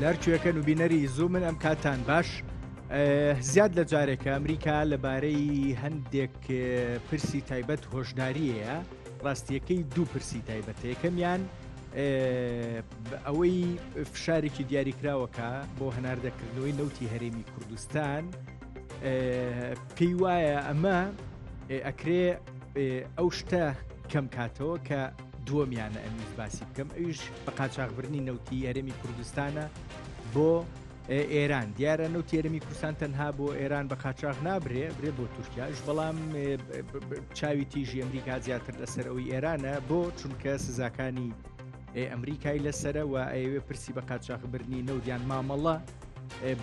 لەرکوێکەن و بینەری زوو من ئەم کاتان باش زیاد لە جارێکە ئەمریکا لەبارەی هەندێک پرسی تایبەت هۆشداریەیە ڕاستیەکەی دوو پرسی تایبەتە یەکەمیان ئەوەی فشارێکی دیاریکراوەکە بۆ هەناردەکردنەوەی نەوتی هەرێمی کوردستان پێی وایە ئەمە ئەکرێ ئەو شتە کەم کاتەوە کە دووەمیانە ئەمیز باسی بکەم ئەویش بە قاچاغبرنی نەوتی هەرێمی کوردستانە بۆ ئێران دیارە نەوتی هەرێمی کوردستان تەنها بۆ ئێران بە قاچاغ نابرێ برێ بۆ تورکیاش بەڵام چاوی تیژی ئەمریکا زیاتر لەسەر ئەوی ئێرانە بۆ چونکە سزاکانی ئەمریکای لەسرە و ئەیەوێ پرسی بە قاچاخبردنی نەودیان مامەڵە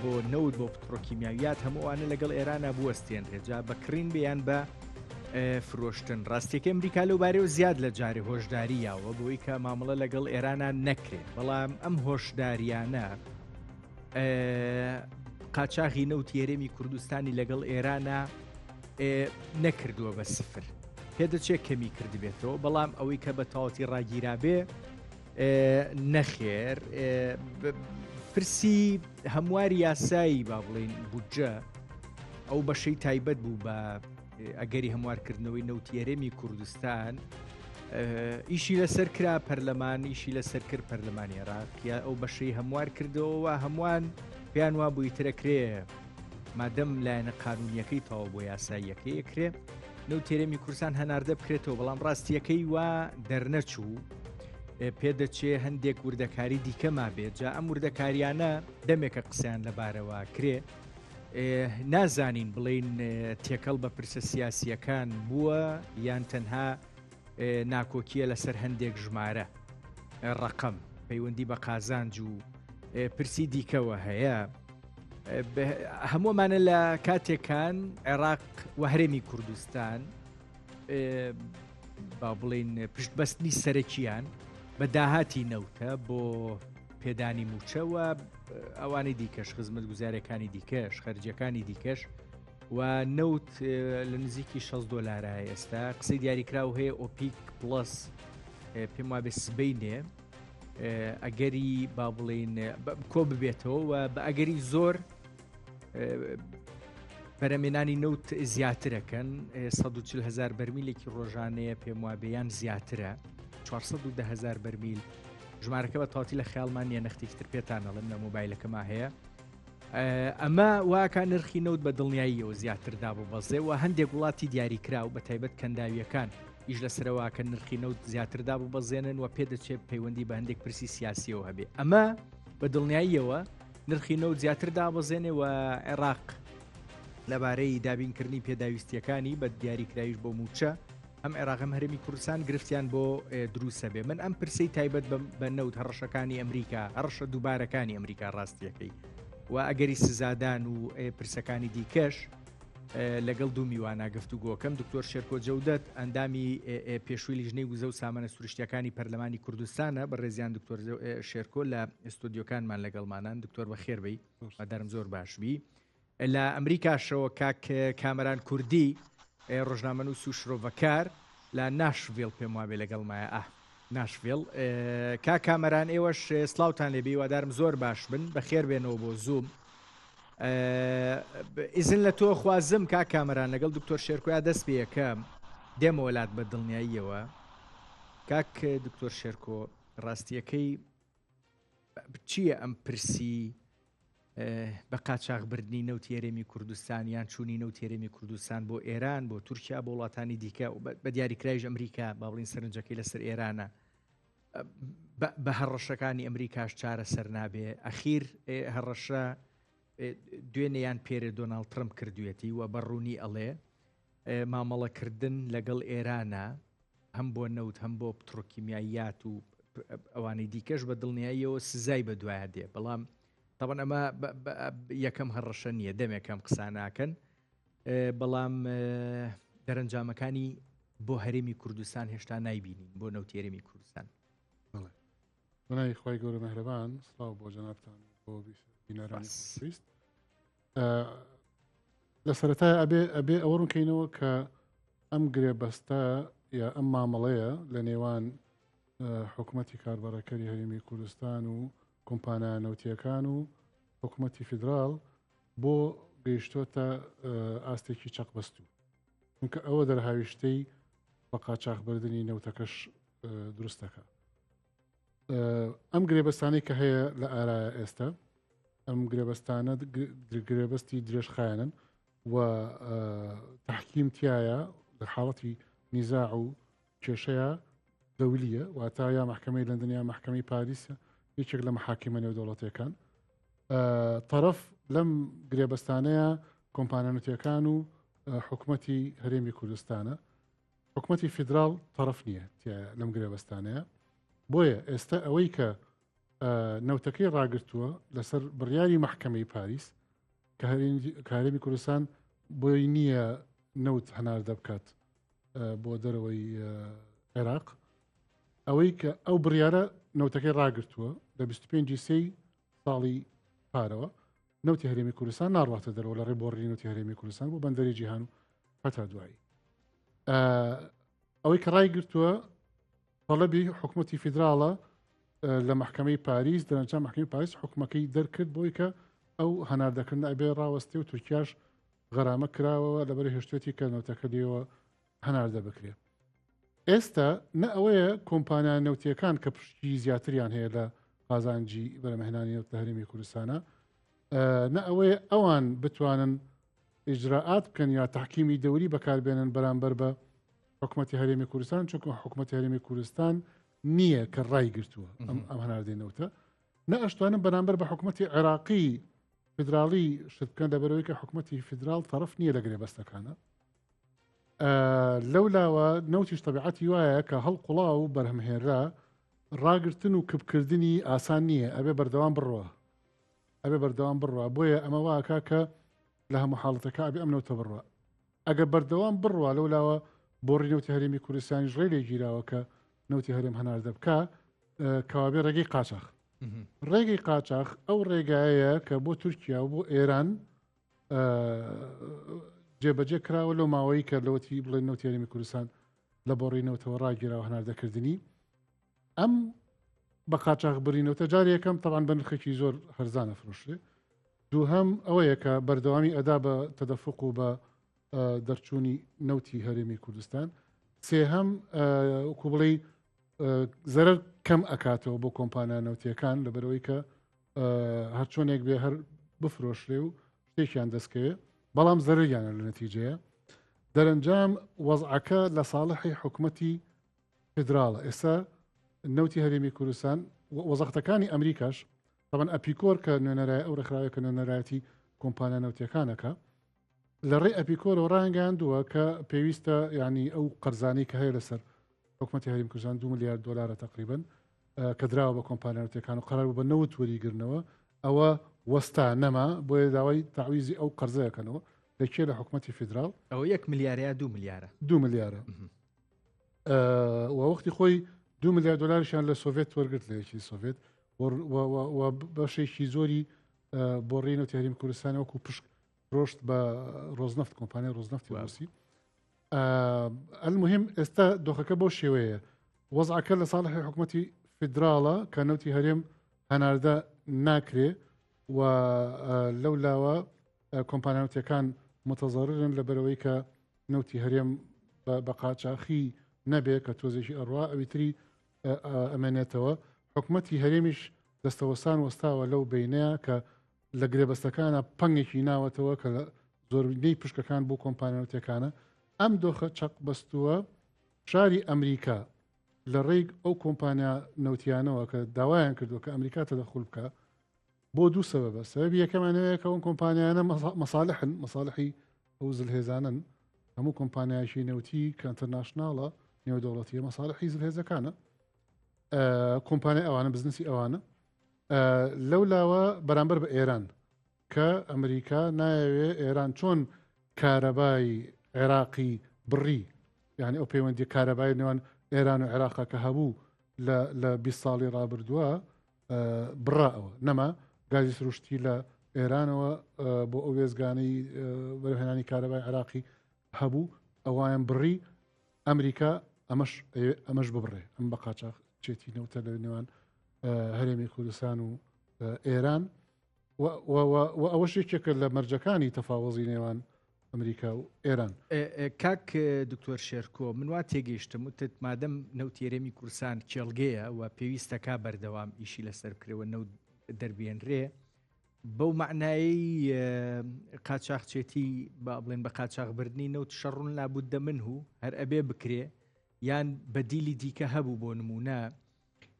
بۆ نەوت بۆ پترۆکیمیاویات هەمووانە لەگەڵ ئێرانە بوەستێنرێت جا بە کڕین بیان بە فرۆشتن ڕاستیەکە ئەمریکا لەو بارەوە زیاد لە جارێ هۆشداری یاوە بۆی کە مامەڵە لەگەڵ ئێرانە نەکرێت بەڵام ئەم هۆشداریانە قاچاغی نەوتی هەرێمی کوردستانی لەگەڵ ئێرانە نەکردووە بە سفر پێدەچێت کەمی کردبێتەوە بەڵام ئەوەی کە بە تەواوەتی ڕاگیرابێ نەخێر پرسی هەمواری یاسایی با بڵین بودجە ئەو بەشەی تایبەت بوو بە ئەگەری هەموارکردنەوەی نەوتی هەرێمی کوردستان ئیشی لەسەر کرا پەرلەمان ئیشی لەسەر کرد پەرلەمانی عێراق یا ئەو بەشەی هەموار کردەوە هەمووان پێیان وا بووی ترەکرێ مادەم لایەنە قانونیەکەی تەواو بۆ یاساییەکەی ئەکرێ نەوتی هەرێمی کوردستان هەناردە بکرێتەوە بەڵام ڕاستیەکەی وا دەرنەچوو پێدەچێ هەندێک وردەکاری دیکە مابێت جا ئەم وردەکاریانە دەمێکە قسەیان لەبارەوە کرێ نازانین بڵین تێکەڵ بە پرسە سیاسیەکان بووە یان تەنها ناکۆکیە لەسەر هەندێک ژمارە ڕقم پەیوەندی بە قازانج و پرسی دیکەوە هەیە هەموومانە لە کاتێکان عێراق و هەرێمی کوردستان با بڵین پشتبەستنی سەرەکییان بە داهاتی نەوتە بۆ پێدانی موچەوە ئەوانەی دیکەش خزمەت گوزارەکانی دیکەش خەرجەکانی دیکەش و نەوت لە نزیکی 6 دلارە ئێستا قسەی دیاریکراو هەیە ئۆپیک پلس پێم وابێ سبینێ ئەگەری با بڵین کۆ ببێتەوە و بە ئەگەری زۆر بەرەمێنانی نەوت زیاترەکەن 140 هزار بەرمیلێکی ڕۆژانەیە پێم وابێ یان زیاترە 410 هزار بەرمیل ژمارەکە بە تاتی لە خیاڵمان نیە نەختێکی تر پێتان ئەڵێم لە مۆبایلەکەما هەیە ئەمە واکە نرخی نەوت بە دڵنیاییەوە زیاتر داببەزێ و هەندێک وڵاتی دیاریکراو بە تایبەت کەنداویەکان ئیش لەسەرەوە کە نرخی نەوت زیاتر داببەزێنن و پێدەچێت پەیوەندی بە هەندێک پرسی سیاسیەوە هەبێ ئەمە بە دڵنیاییەوە نرخی نەوت زیاتر دابەزێنێ و عێراق لەبارەی دابینکردنی پێداویستیەکانی بە دیاریکراویش بۆ موچە ئەم عێراق ئەم هەرێمی کوردستان گرفتیان بۆ دروستە بێ من ئەم پرسەی تایبەت بە نەوت هەڕەشەکانی ئەمریکا هەڕەشە دووبارەکانی ئەمریکا ڕاستیەکەی و ئەگەری سزادان و پرسەکانی دیکەش لەگەڵ دوو میوانە گفتوگۆکەم دکتۆر شێرکۆ جەودەت ئەندامی پێشووی لیژنەی وزە و سامانە سروشتیەکانی پەرلەمانی کوردستانە بە ڕێزیان دکتۆر شێرکۆ لە ئستودیۆکانمان لەگەڵمانان دکتۆر بەخێربی مادارم زۆر باشبی لە ئەمریکاشەوە کاک کامەران کوردی ڕۆژنامەنووس و شرۆڤەکار لە ناشڤیل پێم وابێ لەگەڵمایە ئاه ناشڤیل کا کامەران ئێوەش سلااوان لێ هیوادارم زۆر باش بن بەخێر بێنەوە بۆ زووم ئیزن لە تۆ خوازم کا کامەران لەگەڵ دکتۆر شێرکۆیا دەست پێەکەم دێمەوە لات بە دڵنیاییەوە کاک دکتۆر شێرکۆ ڕاستیەکەی چییە ئەم پرسی بە قاچاخبردنی نەوتی هەرێمی کوردستان یان چوونی نەوتی هەرێمی کوردستان بۆ ئێران بۆ تورکیا بۆ وڵاتانی دیکە بە دیاریکرایش ئەمریکا با بڵین سەرنجەکەی لەسەر ئێرانە بە هەڕەشەکانی ئەمریکاش چارەسەر نابێ ئەخیر هەڕەشە دوێنێ یان پێرێ دۆناڵد ترمپ کردوێتی و بە ڕوونی ئەڵێ مامەڵەکردن لەگەڵ ئێرانە هەم بۆ نەوت هەم بۆ پترۆکیمیاییات و ئەوانەی دیکەش بە دڵنیاییەوە سزای بە دوایە دێ بەڵام تاوان ئەمە یەکەم هەڕەشە نییە دەمێکەم قساناکەن بەڵام دەرەنجامەکانی بۆ هەرێمی کوردستان هێشتا نایبینین بۆ نەوتی هەرێمی کوردستان بەناوی خوای گەورە مهرەبان سڵاو بۆ جەنابتان بۆ بینەرانی خۆشەویست لە سەرەتای ئەبێ ئەبێ ئەوە ڕوونکەینەوە کە ئەم گرێبەستە یا ئەم مامەڵەیە لە نێوان حکوومەتی کاربەڕێکەری هەرێمی کوردستان و کۆمپانیا نەوتیەکان و حکوومەتی فیدراڵ بۆ گەیشتۆتە ئاستێکی چەقبەستوو چونکە ئەوە دەرهاویشتەی بە قاچاخبردنی نەوتەکەش دروست دەکا. ئەم گرێبەستانەی کە هەیە لە ئارایە ئێستا ئەم گرێبەستانە گرێبەستی درێژخایەنن و تحکیم تایە لە حاڵەتی نیزاع و کێشەیە دەولیە واتا یا محکمەی لەندن یا محکمەی پاریسە یەکێک لە محاکمە نێودەوڵەتەکان طرف لەم گرێبەستانەیە کۆمپانیا نوتیەکان و حکومەتی هەرێمی کوردستانە حکومەتی فیدراڵ تەڕەف نییە لەم گرێبەستانەیە بۆیە ئێستا ئەوەی کە نەوتەکەی ڕاگرتووە لەسەر بڕیاری محکمەی پاریس کە هەرێمی کوردستان بۆی نییە نەوت هەناردە بکات بۆ دەرەوەی عێراق ئەوەی کە ئەو بڕیارە نەوتەکەی ڕاگرتووە لە 25 سێی ساڵی پارەوە نەوتی هەرێمی کوردستان ناڕاتە دەرەوە لە ڕێ بۆڕی نەوتی هەرێمی کوردستان بۆ بەندەری جیهان و هەتا دوایی ئەوەی کە ڕای گرتووە تەڵەبی حکوومەتی فیدراڵە لە محکمەی پاریس دەرەنجام محکمەی پاریس حکومەکەی دەرکرد بۆی کە ئەو هەناردەکردن ئەبێ ڕاوەستێ و تورکیاش غەرامە کراوەوە لەبەر هێشتێتی کە نەوتەکە لێەوە هەناردە بکرێ ئێستا نە ئەوەیە کۆمپانیا نەوتیەکان کە پشکی زیاتریان هەیە لە قازانجی بەرەمهێنانی نەوت لە هەرێمی کوردستانە نە ئەوەیە ئەوان بتوانن ئیجرائات بکەن یا تحکیمی دەوری بەکاربێنن بەرامبەر بە حکوومەتتی هەرێمی کوردستان چونکە حکوومەتتی هەرێمی کوردستان نییە کە ڕای گرتووە ئەم ئەم هەناردەی نەوتە نە ئەشتوانن بەرامبەر بە حکوومەتتی عێراقی فیدراڵی شت بکەن لەبەرەوەی کە حکوومەتتی فیدراڵ تەرەف نییە لە گرێبەستەکانە لەو لاوە نەوتیش تەبیعەتی وایە کە هەڵقوڵا و بەرهەمهێنرا ڕاگرتن و کپکردنی ئاسان نییە ئەبێ بەردەوام بڕوا ئەبێ بەردەوام بڕوا بۆیە ئەمە واکا کە لە هەموو حاڵەتەکە ئەبێ ئەم نەوتە بڕوا ئەگەر بەردەوام بڕوا لەو لاوە بۆڕی نەوتی هەرێمی کوردستانیش ڕێ لێ گیراوە کە نەوتی هەرێم هەناردە بکا کەوابێ ڕێگەی قاچاخ ڕێگەی قاچاخ ئەو ڕێگایەیە کە بۆ تورکیا و بۆ ئێران جێبەجێ کراوە لەو ماوەی کە لەوەتی بڵێن نەوتی هەرێمی کوردستان لە بۆڕی نەوتەوە ڕاگیراوە هەناردەکردنی ئەم بە قاچاخ برینەوتە جار یەکەم تەوان بە نرخێکی زۆر هەرزانە فرۆشرێ دووهەم ئەوەیە کە بەردەوامی ئەدا بە تەدەفق و بە دەرچوونی نەوتی هەرێمی کوردستان سێهەم وەکو بڵێ زەرەر کەم ئەکاتەوە بۆ کۆمپانیا نەوتیەکان لەبەرەوەی کە هەرچۆنێک بێ هەر بفرۆشرێ و شتێکیان دەستکەوێ بەڵام زەرەریانە لە نەتیجەیە دەرەنجام وەزعەکە لە ساڵحی حکومەتی فیدراڵە ئێستا نەوتی هەرێمی کوردستان وەزەختەکانی ئەمریکاش طبعا ئەپیکۆر کە نوێنەرای ئەو ڕێکخراوە کە نوێنەرایەتی کۆمپانیا نەوتیەکانەکە لە ڕێی ئەپیکۆرەوە ڕایانگەیاندووە کە پێویستە یعنی ئەو قەرزانەی کە هەیە لەسەر حکومەتی هەرێمی کوردستان 2 ملیار دلارە تقریبا کە دراوە بە کۆمپانیا نەوتیەکان و قەرار بوو بە نەوت وەریگرنەوە ئەوە وەستا نەما بۆیە داوای تەعویزی ئەو قەرزەکەنەوە لە کێ لە حکومەتی فیدراڵ ئەوە یەک ملیارە یا دوو ملیارە دوو ملیارە و وەختی خۆی دو ملیار دلاریشان لە سۆڤێت وەرگرت لە یەکی سۆڤێت و بەشێکی زۆری بۆ ڕێی نەوتی هەرێمی کوردستان وەکو پشک ڕۆشت بە ڕۆزنەفت کۆمپانیای ڕۆزنەفتی ڕوسی المهم ئێستا دۆخەکە بۆ شێوەیە وەزعەکە لە ساڵحی حکوومەتی فیدراڵە کە نەوتی هەرێم هەناردە ناکرێ و لەو لاوە کۆمپانیاوتەکان متەزەرن لە بەرەوەی کە نەوتی هەرێم بە قاچاخی نەبێ کە تۆزێکی ئەڕوا ئەوی تری ئەمێنێتەوە حکوومەتی هەرێمیش دەستەوەستان وەستاوە لەو بینەیە کە لە گرێبەستەکانا پەنگێکی ناوەتەوە کە زۆرینەی پشکەکان بۆ کۆمپانیا نەوتیەکانە، ئەم دۆخە چەقبەستووە فشاری ئەمریکا لە ڕێی ئەو کۆمپانیا نەوتیانەوە کە داوایان کردووە کە ئەمریکا تەدەخول بکە بۆ دوو سەبەبە سەبەبی یەکەمان ئەوەیە کە ئەو کۆمپانیانە مەسالحن مەسالحی ئەو زلهێزانن هەموو کۆمپانیایەکی نەوتی کە ئینتەرناشناڵە نێودەوڵەتیە مەسالحی زلهێزەکانە کۆمپانیای ئەوانە بزنسی ئەوانە لەو لاوە بەرامبەر بە ئێران کە ئەمریکا نایەوێ ئێران چۆن کارەبای عێراقی بڕی یعنی ئەو پەیوەندی کارەبای نێوان ئێران و عێراقا کە هەبوو لە 20 ساڵی ڕابردووە بڕا ئەوە نەما گازی سروشتی لە ئێرانەوە بۆ ئەو وێزگانەی بەرهێنانی کارەبای عێراقی هەبوو ئەویان بڕی ئەمریکا ئەمەش ئەمەش ببڕێ ئەم بە قاچاخ چێتی نەوتە لە نێوان هەرێمی کوردستان و ئێران و ئەوەش یەکێکە لە مەرجەکانی تەفاوەزی نێوان ئەمریکا و ئێران. کاک دکتۆر شێرکۆ من وا تێگەیشتم وتت مادەم نەوتی هەرێمی کوردستان کێڵگەیە و پێویستەکە بەردەوام ئیشی لەسەر بکرێ و نەوت دەربێنرێ بەو مەعنایەی قاچاخچێتی با بڵێن بە قاچاخبردنی نەوت شەڕون لابد منه هەر ئەبێ بکرێ یان بەدیلی دیکە هەبوو بۆ نمونە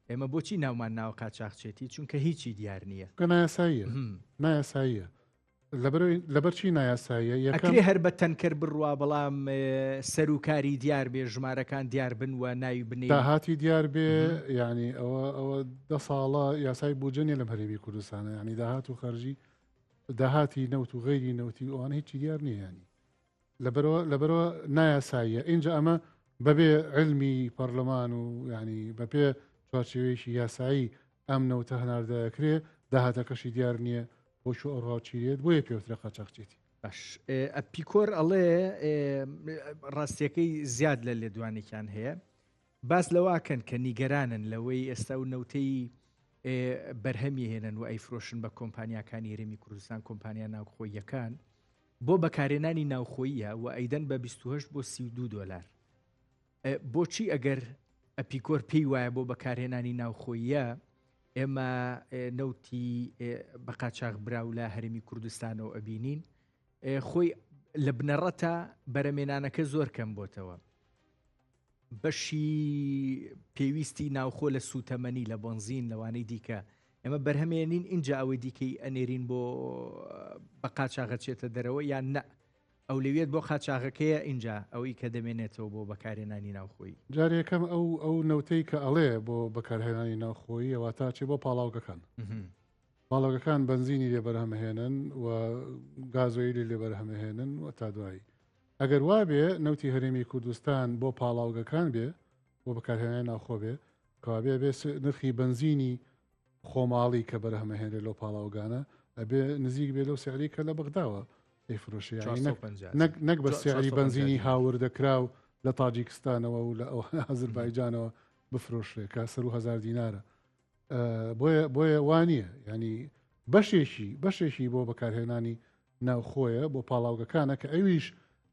ئێمە بۆچی ناومان ناوە قاچاخچێتی چونکە هیچی دیار نییە کە نایاساییە نایاساییە لەبەرچی نایاساییە ئەکرێ هەر بە تەنکەر بڕوا بەڵام سەرکاری دیار بێ ژمارەکان دیار بن و ناوی بنێ داهاتی دیار بێ ینی ئەوە ئەوە دە ساڵە یاسای بودجە نیە لەم هەرێمی کوردستانە ینی داهات و خەرجی داهاتی نەوت و غەیری نەوتی ئەوانە هیچی دیار نییە ینی لەبەرەوە لەبەرەوە نایاساییە ئینجا ئەمە بەبێ علمی پەرلەمان و ینی بەپێ چوارچێوەیەکی یاسایی ئەم نەوتە هەناردەکرێ داهاتەکەشی دیار نییە بۆ چۆ ئەڕوا چیرێت بۆیە پێوترە قاچاخچێتی. باش ئەپیکۆر ئەڵێ ڕاستیەکەی زیاد لە لێدوانێکیان هەیە باس لەوەکەن کە نیگەرانن لەوەی ئێستا و نەوتەی بەرهەمی هێنن و ئەیفرۆشن بە کۆمپانیاکانی هەرێمی کوردستان کۆمپانیا ناوخۆیەکان بۆ بەکارهێنانی ناوخۆییە و ئەیدەن بە 28 بۆ 32 دۆلار. بۆچی ئەگەر ئەپیکۆر پێی وایە بۆ بەکارهێنانی ناوخۆییە ئێمە نەوتی بە قاچاخ براو لە هەرێمی کوردستانەوە ئەبینین خۆی لە بنەڕەتە بەرەمێنانەکە زۆر کەم بۆتەوە. بەشی پێویستی ناوخۆ لە سووتەمەنی لە بەنزین لەوانەی دیکە ئێمە بەرهەمێنین ئینجا ئەوەی دیکەی ئەنێرین بۆ بە قاچاغەچێتە دەرەوە یان نە ئەولەویەت بۆ قاچاغەکەیە ئینجا ئەوەی کە دەمێنێتەوە بۆ بەکارهێنانی ناوخۆیی. جارێ یەکەم ئەو ئەو نەوتەی کە ئەڵێ بۆ بەکارهێنانی ناوخۆییە واتا چێ بۆ پاڵاوگەکان. پاڵاوگەکان بەنزینی لێ بەرهەمەهێنن و گازۆیلی لێ بەرهەمەهێنن و تا دوایی. ئەگەر وابێ نەوتی هەرێمی کوردستان بۆ پاڵاوگەکان بێ بۆ بەکارهێنانی ناوخۆ بێ کەوابێ ئەبێ نرخی بەنزینی خۆماڵی کە بەرهەمەهێنرێ لەو پاڵاوگانە ئەبێ نزیک بێ لەو سعری کە لە بەغداوە ئەیفرۆشێ یانی نەک 450 نەک نەک بە سعری 450 بەنزینی دینار. هاوردەکراو لە تاجیکستانەوە و لە ئەو ئازربایجانەوە بفرۆشرێ کە سەرو هەزار دینارە بۆیە بۆیە وانە ینی بەشێکی بەشێکی بۆ بەکارهێنانی ناوخۆیە بۆ پاڵاوگەکانە کە ئەویش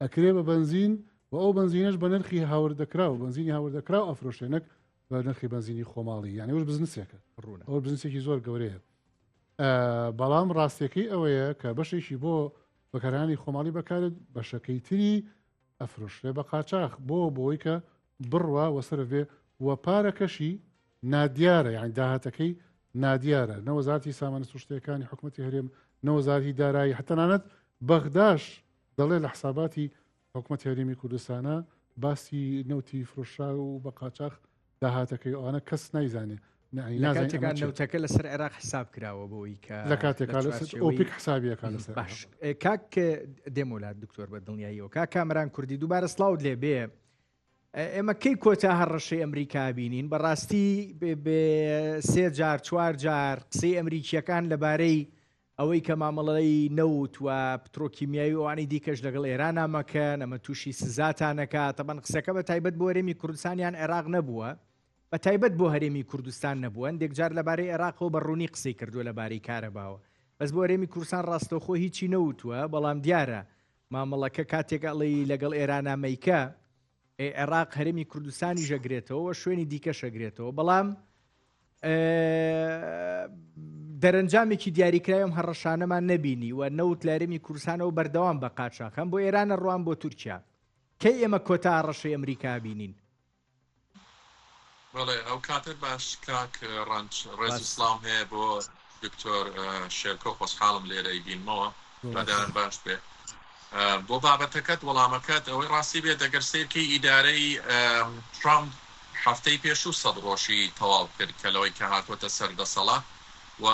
ئەکرێ بە بەنزین و ئەو بەنزینەش بە نرخی هاوردەکراو بەنزینی هاوردەکراو ئەفرۆشێ نەک بە نرخی بەنزینی خۆماڵی یعنی ئەوش بزنسێکە ڕوونە ئەو بزنسێکی زۆر گەورەیە بەڵام ڕاستیەکەی ئەوەیە کە بەشێکی بۆ بەکارانی خۆماڵی بەکارێت بەشەکەی تری ئەفرۆشرێ بە قاچاخ بۆ بۆی کە بڕوا وەسەرف بێ و پارەکەشی نادیارە یان داهاتەکەی نادیارە نە وەزارەتی سامانە سروشتیەکانی حکوومەتی هەرێم نە وەزارەتی دارایی حتەنانەت بەغداش دەڵێ لە حساباتی حکوومەتی هەرێمی کوردستانە باسی نەوتی فرۆشرا و بە قاچاخ داهاتەکەی ئەوانە کەس نایزانێ لە کاتێکا نەوتەکە لەسەر عێراق حساب کراوە بۆی کە لە کاتێکا لەسەر ئۆپیک حسابیەکان لەسەر باش کاک دێمۆلا دکتۆر بە دڵنیاییەوە کاک کامەران کوردی دووبارە سڵاوت لێ بێ ئێمە کەی کۆتا هەڕەشەی ئەمریکا بینین بەڕاستی سێ جار چوار جار قسەی ئەمریکیەکان لەبارەی ئەوەی کە مامەڵەی نەوت و پترۆکیمیایی و ئەوانەی دیکەش لەگەڵ ئێرانا مەکەن، ئەمە تووشی سزاتان ئەکات، تەبعەن قسەکە بە تایبەت بۆ هەرێمی کوردستان یان عێراق نەبووە، بە تایبەت بۆ هەرێمی کوردستان نەبووە، هەندێک جار لەبارەی عێراقەوە بە ڕوونی قسەی کردووە لەبارەی کارەباوە، بەس بۆ هەرێمی کوردستان ڕاستەوخۆ هیچی نەوتووە، بەڵام دیارە مامەڵەکە کاتێک ئەڵێی لەگەڵ ئێرانا مەیکە، عێراق هەرێمی کوردستانیش ئەگرێتەوە و شوێنی دیکەش ئەگرێتەوە، بەڵام دەرەنجامێکی دیاریکراوی ئەم هەڕەشانەمان نەبینی و نەوت لە هەرێمی کوردستانەوە بەردەوام بە قاچاخ هەم بۆ ئێرانە ڕوان بۆ تورکیا. کەی ئێمە کۆتا هەڕەشەی ئەمریکا بینین؟ بەڵێ ئەو کاتەت باش کاک ڕەنج، ڕێز و سڵاوم هەیە بۆ دکتۆر شێرکۆ خۆشحاڵم لێرە ئەیبینمەوە هیوادارم باش بێ. بۆ بابەتەکەت وەڵامەکەت ئەوەی ڕاستی بێت ئەگەر سەیرکەی ئیدارەی ترامپ هەفتەی پێشوو سەد ڕۆژی تەواو کرد کە لەوەی کە هاتووەتە سەر دەسەڵات و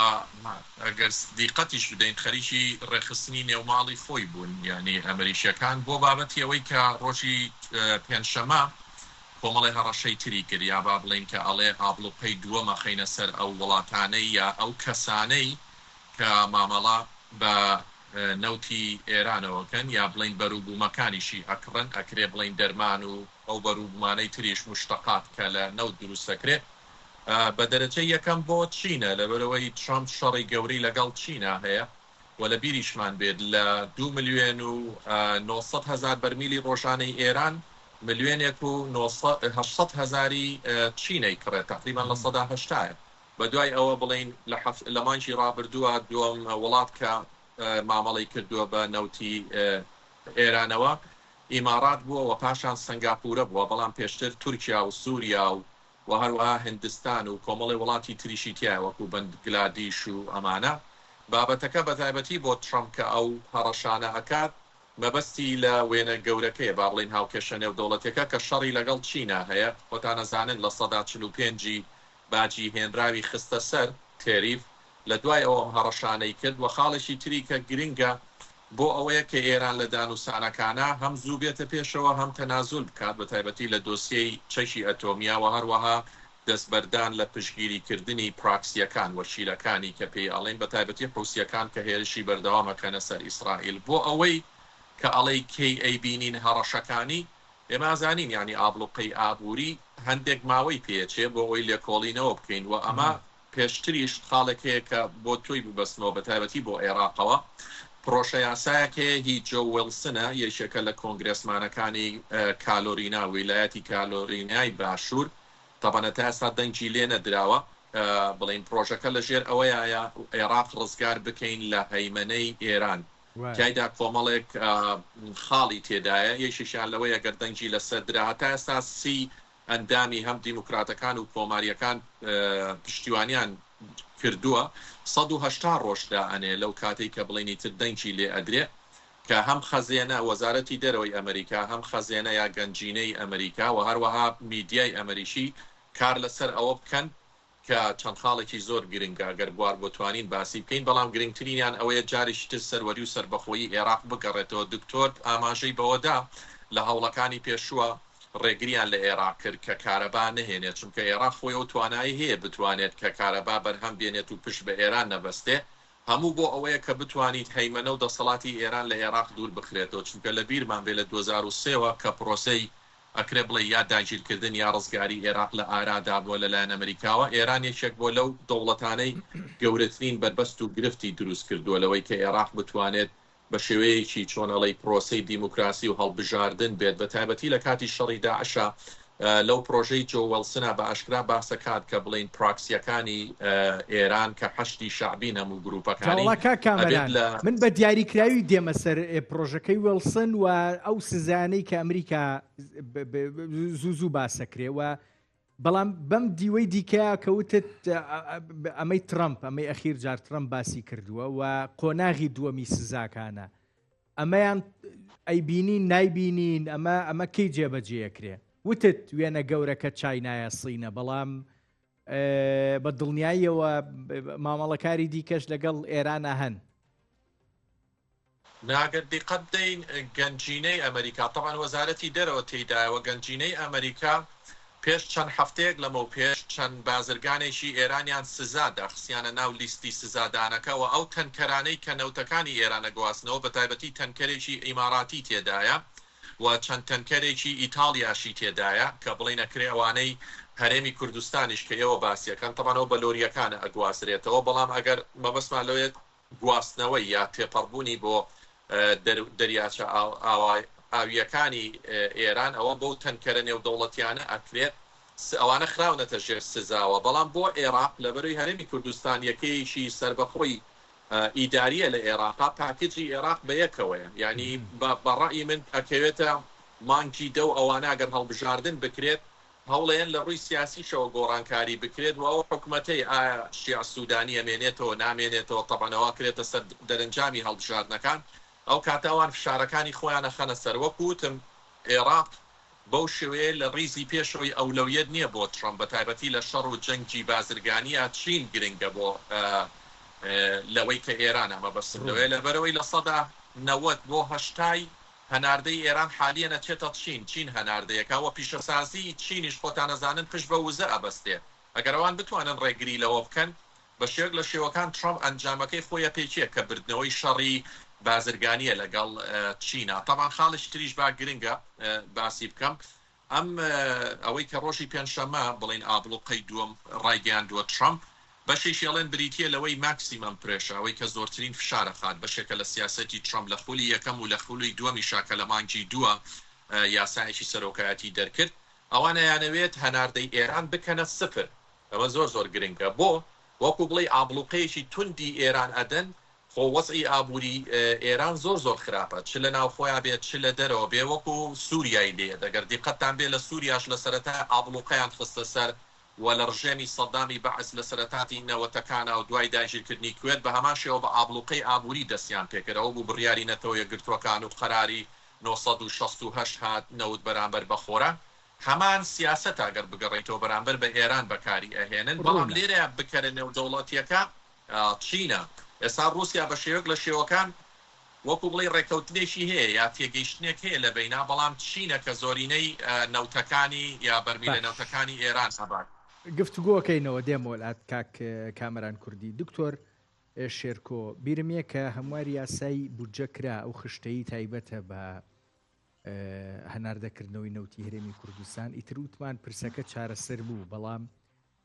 ئەگەر دیقەتیش بدەین خەریکی ڕێکخستنی نێوماڵی خۆی بوون یانی ئەمریکیەکان بۆ بابەتی ئەوەی کە ڕۆژی پێنجشەمە کۆمەڵێ هەڕەشەی تری کرد یا با بڵێین کە ئەڵێ ئابڵوقەی دووەم ئەخەینە سەر ئەو وڵاتانەی یا ئەو کەسانەی کە مامەڵە بە نەوتی ئێرانەوە کەن یا بڵێین بەروبوومەکانیشی ئەکڕن، ئەکرێ بڵێین دەرمان و ئەو بەروبوومانەی تریش موشتەقات کە لە نەوت دروست ئەکرێ. بە دەرەجەی یەکەم بۆ چینە، لەبەرئەوەی ترەمپ شەڕی گەورەی لەگەڵ چینا هەیە و لە بیریشمان بێت لە دوو ملیۆن و 900 هەزار بەرمیلی ڕۆژانەی ئێران ملیۆنێک و 800 هەزاری چین ئەیکڕێت، تەقریبەن 80%یە. بەدوای ئەوە بڵێین لە مانگی ڕابردووە دووەم وڵات کە مامەڵەی کردووە بە نەوتی ئێرانەوە ئیماڕات بووە و پاشان سەنگاپورە بووە، بەڵام پێشتر تورکیا و سوریا و و هەروەها هندستان و کۆمەڵی وڵاتی تریشی تیایە وەکو بەنگلادیش و ئەمانە. بابەتەکە بەتایبەتی بۆ ترەمپ کە ئەو هەڕەشانە ئەکات مەبەستی لە وێنە گەورەکەیە با بڵێین هاوکێشە نێودەوڵەتیەکە کە شەڕی لەگەڵ چینا هەیە، خۆتان ئەزانن 45% ی باجی هێنراوی خستە سەر، تێریف، لە دوای ئەوە ئەم هەڕەشانەی کرد و خاڵێکی تری کە گرنگە بۆ ئەوەیە کە ئێران لە دانوسانەکانا هەم زوو بێتە پێشەوە هەم تەنازول بکات بە تایبەتی لە دۆسیەی چەکی ئەتۆمیا و هەروەها دەستبەردان لە پشتگیری کردنی پراکسیەکان، وەکیلەکانی کە پێی ئەڵێن بە تایبەتی حوسیەکان کە هێرشی بەردەوام ئەکەنە سەر ئیسرائیل بۆ ئەوەی کە ئەڵێی کەی ئەیبینین هەڕەشەکانی ئێمە ئەزانین یانی ئابڵوقەی ئابووری هەندێک ماوەی پێچێ بۆ ئەوەی لێکۆڵینەوە بکەین و ئەمە پێشتریش خاڵێک هەیە کە بۆ تۆی ببەستمەوە بە تایبەتی بۆ عێراقەوە پرۆژە یاسایەک هەیە هی جۆ وێڵسنە یەکێکە لە کۆنگرێسمانەکانی کالۆرینا ویلایەتی کالۆرینای باشوور تەبەنە تا ئێستا دەنگی لێ نەدراوە بڵین پرۆژەکە لەژێر ئەوەیە عێراق ڕزگار بکەین لە هەیمەنەی ئێران تیایدا کۆمەڵێک خاڵی تێدایە، یەکێکیان لەوەیە گەر دەنگی لەسەر درا، هەتا ئێستا 30 ئەندامی هەم دیموکراتەکان و کۆمارییەکان پشتیوانیان کردووە، 180 ڕۆژ دائەنێ لەو کاتەی کە بڵێین ئیتر دەنگی لێ ئەدرێ، کە هەم خەزێنە، وەزارەتی دەرەوەی ئەمریکا، هەم خەزێنە یا گەنجینەی ئەمریکا و هەروەها میدیای ئەمریکی کار لەسەر ئەوە بکەن کە چەند خاڵێکی زۆر گرنگە گەر بوار بۆ توانین باسی بکەین، بەڵام گرنگترینیان ئەوەیە جارێکی تر سەروەری و سەربەخۆیی ئێراق بگەڕێتەوە، دکتۆر ئاماژەی بەوەدا لە هەوڵەکانی پێشووە ڕێگریان لە ئێراق کرد کە کارەبا نەهێنێت، چونکە ئێراق خۆی ئەو توانای هەیە بتوانێت کە کارەبا بەرهەم بێنێت و پشت بە ئێران نەبەستێ، هەموو بۆ ئەوەیە کە بتوانیت هەیمەنە و دەسەڵاتی ئێران لە ئێراق دوور بخرێتەوە، چونکە لە بیرمان بێ لە 2003 وە کە پرۆسەی ئەکرێ بڵێی یا داگیرکردن یا ڕزگاری ئێراق لە ئارادا بووە لەلایەن ئەمریکاوە، ئێران یەکێک بووە لەو دەوڵەتانەی گەورەترین بەربەست و گرفتی دروست کردووە لەوەی کە ئێراق بتوانێت بە شێوەیەکی چۆن ئەڵێی پرۆسەی دیموکراسی و هەڵبژاردن بێت بە تایبەتی لە کاتی شەڕی داعشا لەو پرۆژەی جۆ وێڵسنا بە ئاشکرا باسەکات کە بڵێین پراکسیەکانی ئێران کە حەشدی شەعبین هەموو گروپەکانی جا وەڵا کاک ئەبێت کامەران لە من بە دیاریکراوی دێمە سەر پرۆژەکەی وێڵسن و ئەو سزایانەی کە ئەمریکا زوو زوو باسەکرێ و بەڵام بەم دیوەی دیکە کەوتت ئەمەی ترەمپ ئەمەی ئەخیر جار ترەمپ باسی کردووە و قۆناغی دووەمی سزاکانە ئەمەیان ئەیبینین نایبینین ئەمە ئەمە کەی جێبەجێکرێ وتت وێنە گەورەکە چاینایە سینە بەڵام بە دڵنیاییەوە مامەڵەکاری دیکەش لەگەڵ ئێرانە هەن. نا گەر دیقەت بدەین گەنجینەی ئەمریکا تەبعەن وەزارەتی دەرەوە تێیدایە وە گەنجینەی ئەمریکا پێش چەند هەفتەیەک لەمەو پێش چەند بازرگانێکی ئێرانیان سزا دا خستیانە ناو لیستی سزادانەکە وە ئەو تەنکەرانەی کە نەوتەکانی ئێران ئەگوازنەوە بەتایبەتی تەنکەرێکی ئیماراتی تێدایە و چەند تەنکەرێکی ئیتاڵیاشی تێدایە کە بڵێین ئەکرێ ئەوانەی هەرێمی کوردستانیش کە ئێوە باسی ئەکەن تەبعەن ئەوە بە لۆرییەکانە ئەگوازرێتەوە بەڵام ئەگەر مەبەستمان لەوەیە گواستنەوەی یا تێپەڕبوونی بۆ دەریاچە ئاوییەکانی ئێران ئەوە بەو تەنکەرە نێودەوڵەتیانە ئەکرێت ئەوانە خراونەتە ژێر سزاوە بەڵام بۆ عێراق لەبەرەی هەرێمی کوردستان یەکەیەکی سەربەخۆی ئیداریە لە ئێراقا پاکجی ئێراق بە یەکەوەیە یانی بە ڕەئی من ئەکەوێتە مانگی دە و ئەوانە گەر هەڵبژاردن بکرێت هەوڵەیەن لە ڕووی سیاسیشەوە گۆڕانکاری بکرێت و ئەو حکومەتەی ئایا شیع سودانی ئەمێنێتەوە نامێنێتەوە تەبعەن ئەوە ئەکرێتە سەر دەرەنجامی هەڵبژاردنەکان ئەو کاتە ئەوان فشارەکانی خۆیان ئەخەنە سەر وەکو وتم ئێراق بەو شێوەیە لە ڕیزی پێشەوەی ئەولەویەت نییە بۆ ترەمپ، بەتایبەتی لە شەڕ و جەنگی بازرگانییە، چین گرنگە بۆ لەوەی کە ئێرانە، مەبەستم لەوەیە لەبەرئەوەی 90% بۆ هەشتای هەناردەی ئێران حالیەن ئەچێتە چین، چین هەناردەیەکا و پیشەسازیی چینیش خۆتان ئەزانن پشت بە وزە ئەبەستێ، ئەگەر ئەوان بتوانن ڕێگری لەوە بکەن بە شێوەک لە شێوەکان ترەمپ ئەنجامەکەی خۆی ئەپێکێ کە بردنەوەی شەڕی بازرگانییە لەگەڵ چینا. تەبعەن خاڵێکی تریش با گرنگە باسی بکەم. ئەم ئەوەی کە ڕۆژی پێنجشەممە بڵێین ئابڵوقەی دووەم ڕایگەیاندووە ترەمپ، بەشێکی ئەڵێن بریتییە لەوەی maximum pressure، ئەوەی کە زۆرترین فشار ئەخات، بەشێکە لە سیاسەتی ترەمپ لە خولی یەکەم و لە خولی دووەمیشا کە لە مانگی دووە یاسایەکی سەرۆکایەتی دەرکرد، ئەوان ئەیانەوێت هەناردەی ئێران بکەنە سفر، ئەمە زۆر زۆر گرنگە، بۆ؟ وەکو بڵێی ئابڵوقەیەکی توندی ئێران ئەدەن، خۆ وەزعی ئابووری ئێران زۆر زۆر خراپە چ لە ناوخۆیا بێت چ لە دەرەوە بێ وەکو سوریای لێیەت ئەگەر دیقەتتان بێ لە سوریاش لە سەرەتا ئابڵوقەیان خستە سەر و لە ڕژێمی سەدامی بەعس لە سەرەتاتی نەوەتەکانا و دوای داگیرکردنی کوێت بە هەمان شێوە بە ئابڵوقەی ئابووری دەستیان پێکرد ئەوە بوو بڕیاری نەتەوە یەکگرتووەکان و قەراری 968 هات نەوت بەرامبەر بە خۆراک هەمان سیاسەتە گەر بگەڕێیتەوە بەرامبەر بە ئێران بەکاری ئەهێنن بەڵام ڕوونە. لێرەیا بکەرە نێودەوڵەتیەکە چینە ئێستا ڕوسیا بە شێوەک لە شێوەکان وەکو بڵێی ڕێکەوتنێکی هەیە یا تێگەیشتنێک هەیە لە بەینا بەڵام چینە کە زۆرینەی نەوتەکانی یا بەرمیلە باش. نەوتەکانی ئێران ئەبات. گفتوگۆکەینەوە دێمەوە لات کاک کامەران کوردی. دکتۆر شێرکۆ بیرم یە کە هەمواری یاسای بودجە کرا ئەو خشتەی تایبەتە بە هەناردەکردنەوەی نەوتی هەرێمی کوردستان ئیتر وتمان پرسەکە چارەسەر بوو بەڵام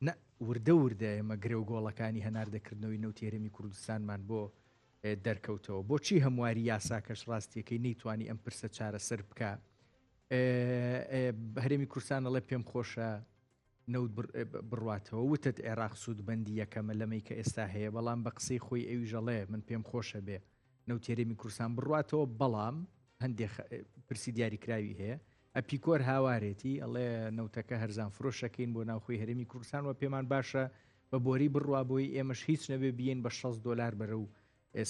نە وردە وردە ئێمە گرێ و گۆڵەکانی هەناردەکردنەوەی نەوتی هەرێمی کوردستانمان بۆ دەرکەوتەوە بۆچی هەمواری یاساکەش ڕاستیەکەی نەیتوانی ئەم پرسە چارەسەر بکە هەرێمی کوردستان ئەڵێ پێم خۆشە نەوت بڕواتەوە وتت عێراق سوودبەندی یەکەمە لەمەی کە ئێستا هەیە بەڵام بە قسەی خۆی ئەویژەڵێ من پێم خۆشە بێ نەوتی هەرێمی کوردستان بڕواتەوە بەڵام هەندێک پرسی دیاریکراوی هەیە ئەپیکۆر هاوارێتی ئەڵێ نەوتەکە هەرزان فرۆشەکەین بۆ ناوخۆی هەرێمی کوردستان و پێمان باشە بە بۆری بڕوا بۆی ئێمەش هیچ نەبێ بیین بە 6 دلار بەرە و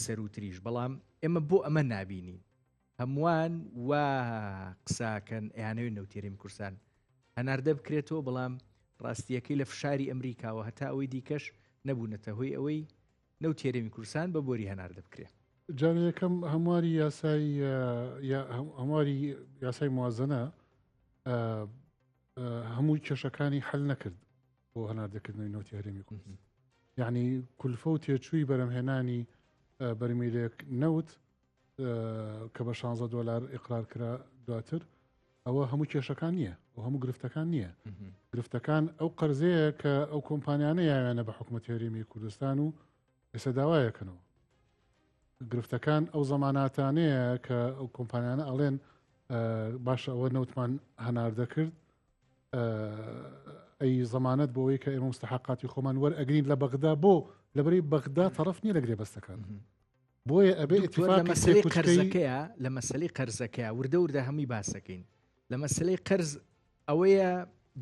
سەروتریش بەڵام ئێمە بۆ ئەمە نابینین هەمووان وا قساکەن ئەیانەوێت نەوتی هەرێمی کوردستان هەناردە بکرێتەوە بەڵام ڕاستیەکەی لە فشاری ئەمریکاوە هەتا ئەوەی دیکەش نەبوونەتە هۆی ئەوەی نەوتی هەرێمی کوردستان بە بۆری هەناردە بکرێ. جارێ یەکەم هەمواری یاسای هەمواری یاسای موازنە هەموو کێشەکانی حل نەکرد بۆ هەناردەکردنەوەی نەوتی هەرێمی کوردستان یعنی کولفە و تێچووی بەرەمهێنانی بەرمیلێک نەوت کە بە 16 دلار ئقرار کرا دواتر ئەوە هەموو کێشەکان نییە و هەموو گرفتەکان نییە گرفتەکان ئەو قەرزەیە کە ئەو کۆمپانیانە یاویانە بە حکوومەت هەرێمی کوردستان و ئێستا داوایەکەنەوە گرفتەکان ئەو زەماناتانەیە کە ئەو کۆمپانیانە ئەڵێن باشە ئەوە نەوتمان هەناردە کرد ئەی زەمانەت بۆ ئەوەی کە ئێمە مستحقاتی خۆمان وەرئەگرین لە بەغدا بۆ لەبەری بەغدا تەرەف نییە لە گرێبەستەکان بۆیە ئەبێ دکتۆر لە ئیتیفاقی مەسەلەی سێکوچکەی قەرزەکەیە لە مەسەلەی قەرزەکەیە وردە وردە هەمووی باسەکەین لە مەسەلەی قەرز ئەوەیە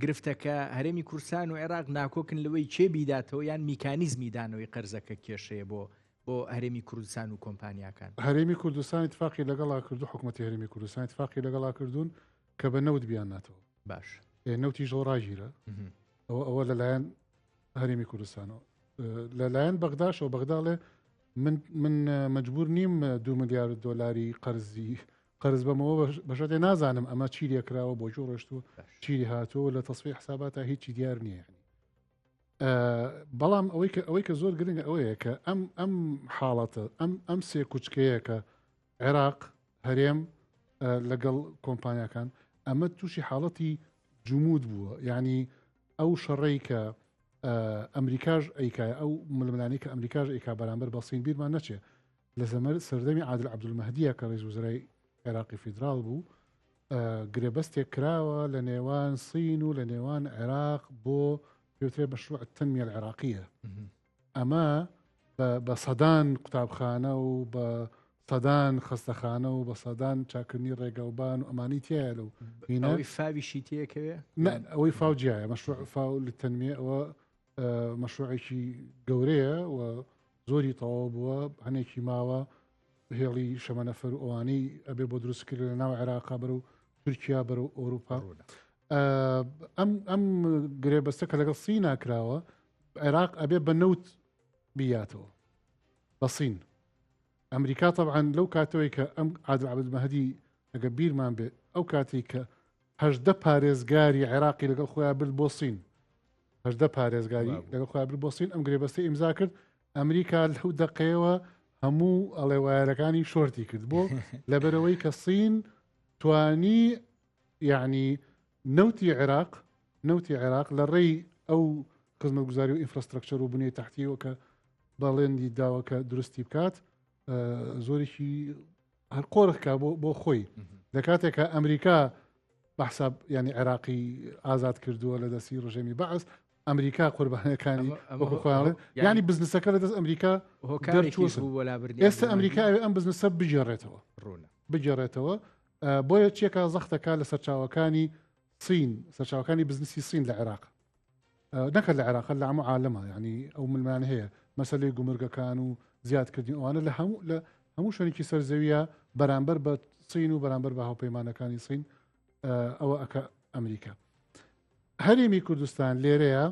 گرفتەکە هەرێمی کوردستان و عێراق ناکۆکن لەوەی کێ بیداتەوە یان میکانیزمی دانەوەی قەرزەکە کێشەیە بۆ بۆ هەرێمی کوردستان و کۆمپانیاکان. هەرێمی کوردستان ئیتفاقی لەگەڵا کردو حکومەتی هەرێمی کوردستان ئیتفاقی لەگەڵا کردوون کە بە نەوت بیانناتەوە. باش. ئێ نەوتیش ئەوە ڕاگیرە ئەوە ئەوە لەلایەن هەرێمی کوردستانەوە لەلایەن بەغداشەوە بەغداڵێ من من مەجبور نیم دو ملیار دۆلاری قەرزی قەرز بەمەوە بەشەتێ نازانم ئەمە چی لێکراوە بۆ جۆ ڕۆشتووە چیری هاتووە لە تەسفی حساباتە هیچی دیار نییە بەڵام ئەوەی کە ئەوەی کە زۆر گرنگە ئەوەیە کە ئەم ئەم حاڵەتە ئەم ئەم سێ کوچکەیە کە عێراق هەرێم لەگەڵ کۆمپانیاکان ئەمە تووشی حاڵەتی جمود بووە یعنی ئەو شەڕەی کە ئەمریکاش ئەیکای ئەو ململانی کە ئەمریکاش ئەیکا بەرامبەر بە سین بیرمان نەچێ لە زەمەر سەردەمی عادل عەبدولمەهدیە کە ڕئیس وزرای عێراقی فیدراڵ بوو گرێبەستێک کراوە لە نێوان سین و لە نێوان عێراق بۆ پێوترێ مەشروع التنمیە العراقیە ئەمە بە سەدان قوتابخانە و بە سەدان خەستەخانە و بە سەدان چاکردنی ڕێگەوبان و ئەمانی تایە لەو هینەوەی فاویشی تێکەوێ ئەوەی فاو جیایە مەشروع فاو للتنمیە ئەوە مەشروعێکی گەورەیە و زۆری تەواو بووە هەنێکی ماوە هێڵی شەمەنەفەر و ئەوانەی ئەبێ بۆ دروستکرد لە ناو عێراقا بەرەو تورکیا بەرەو ئەوروپا ئەم ئەم گرێبەستە کە لەگەڵ سینا کراوە عێراق ئەبێ بە نەوت بیاتەوە بە سین ئەمریکا طبعا لەو کاتەوەی کە ئەم عادل عەبد مەهدی ئەگە بیرمان بێ ئەو کاتی کە هەدە پارێزگاری عێراقی لەگەڵ خۆیان برد بۆ سین هەدە پارێزگاری لەگەڵ خۆیان برد بۆ سین ئەم گرێبەستی ئیمزا کرد ئەمریکا لەو دەقەیەوە هەموو ئەڵێ وایەرەکانی شۆرتی کرد بۆ لەبەرەوەی کە سین توانی یعنی. نەوتی عێراق نەوتی عێراق لە ڕێی ئەو خزمەتگوزاری و ئینفراستراکچەر و بنیەی تەحتیەوە کە بەڵێنی داوە کە دروستی بکات زۆرێکی هەر قۆرخکە بۆ خۆی لە کاتێکە ئەمریکا بەحساب ینی عێراقی ئازاد کردووە لە دەستی ڕژێمی بەعس ئەمریکا قوربانەکانی خۆیان ینی بزنسەکە لە دەست ئەمریکا ئێستا ئەمریکا ئەم بزنسە بگێڕێتەوە ڕوونە بگێڕێتەوە بۆیە چیەکە زەختەکە لە سەرچاوەکانی سین سەرچاوەکانی بزنسی سین لە عێراق نەکە لە عێراق لە هەموو عالەمە یعنی ئەو ململانێ هەیە مەسلەی گومرگەکان و زیادکردنی ئەوانە لە هەموو لە هەموو شوێنێکی سەر زەویە بەرامبەر بە سین و بەرامبەر بە هاوپەیمانەکانی سین ئەوە ئەکە ئەمریکا هەرێمی کوردستان لێرەیە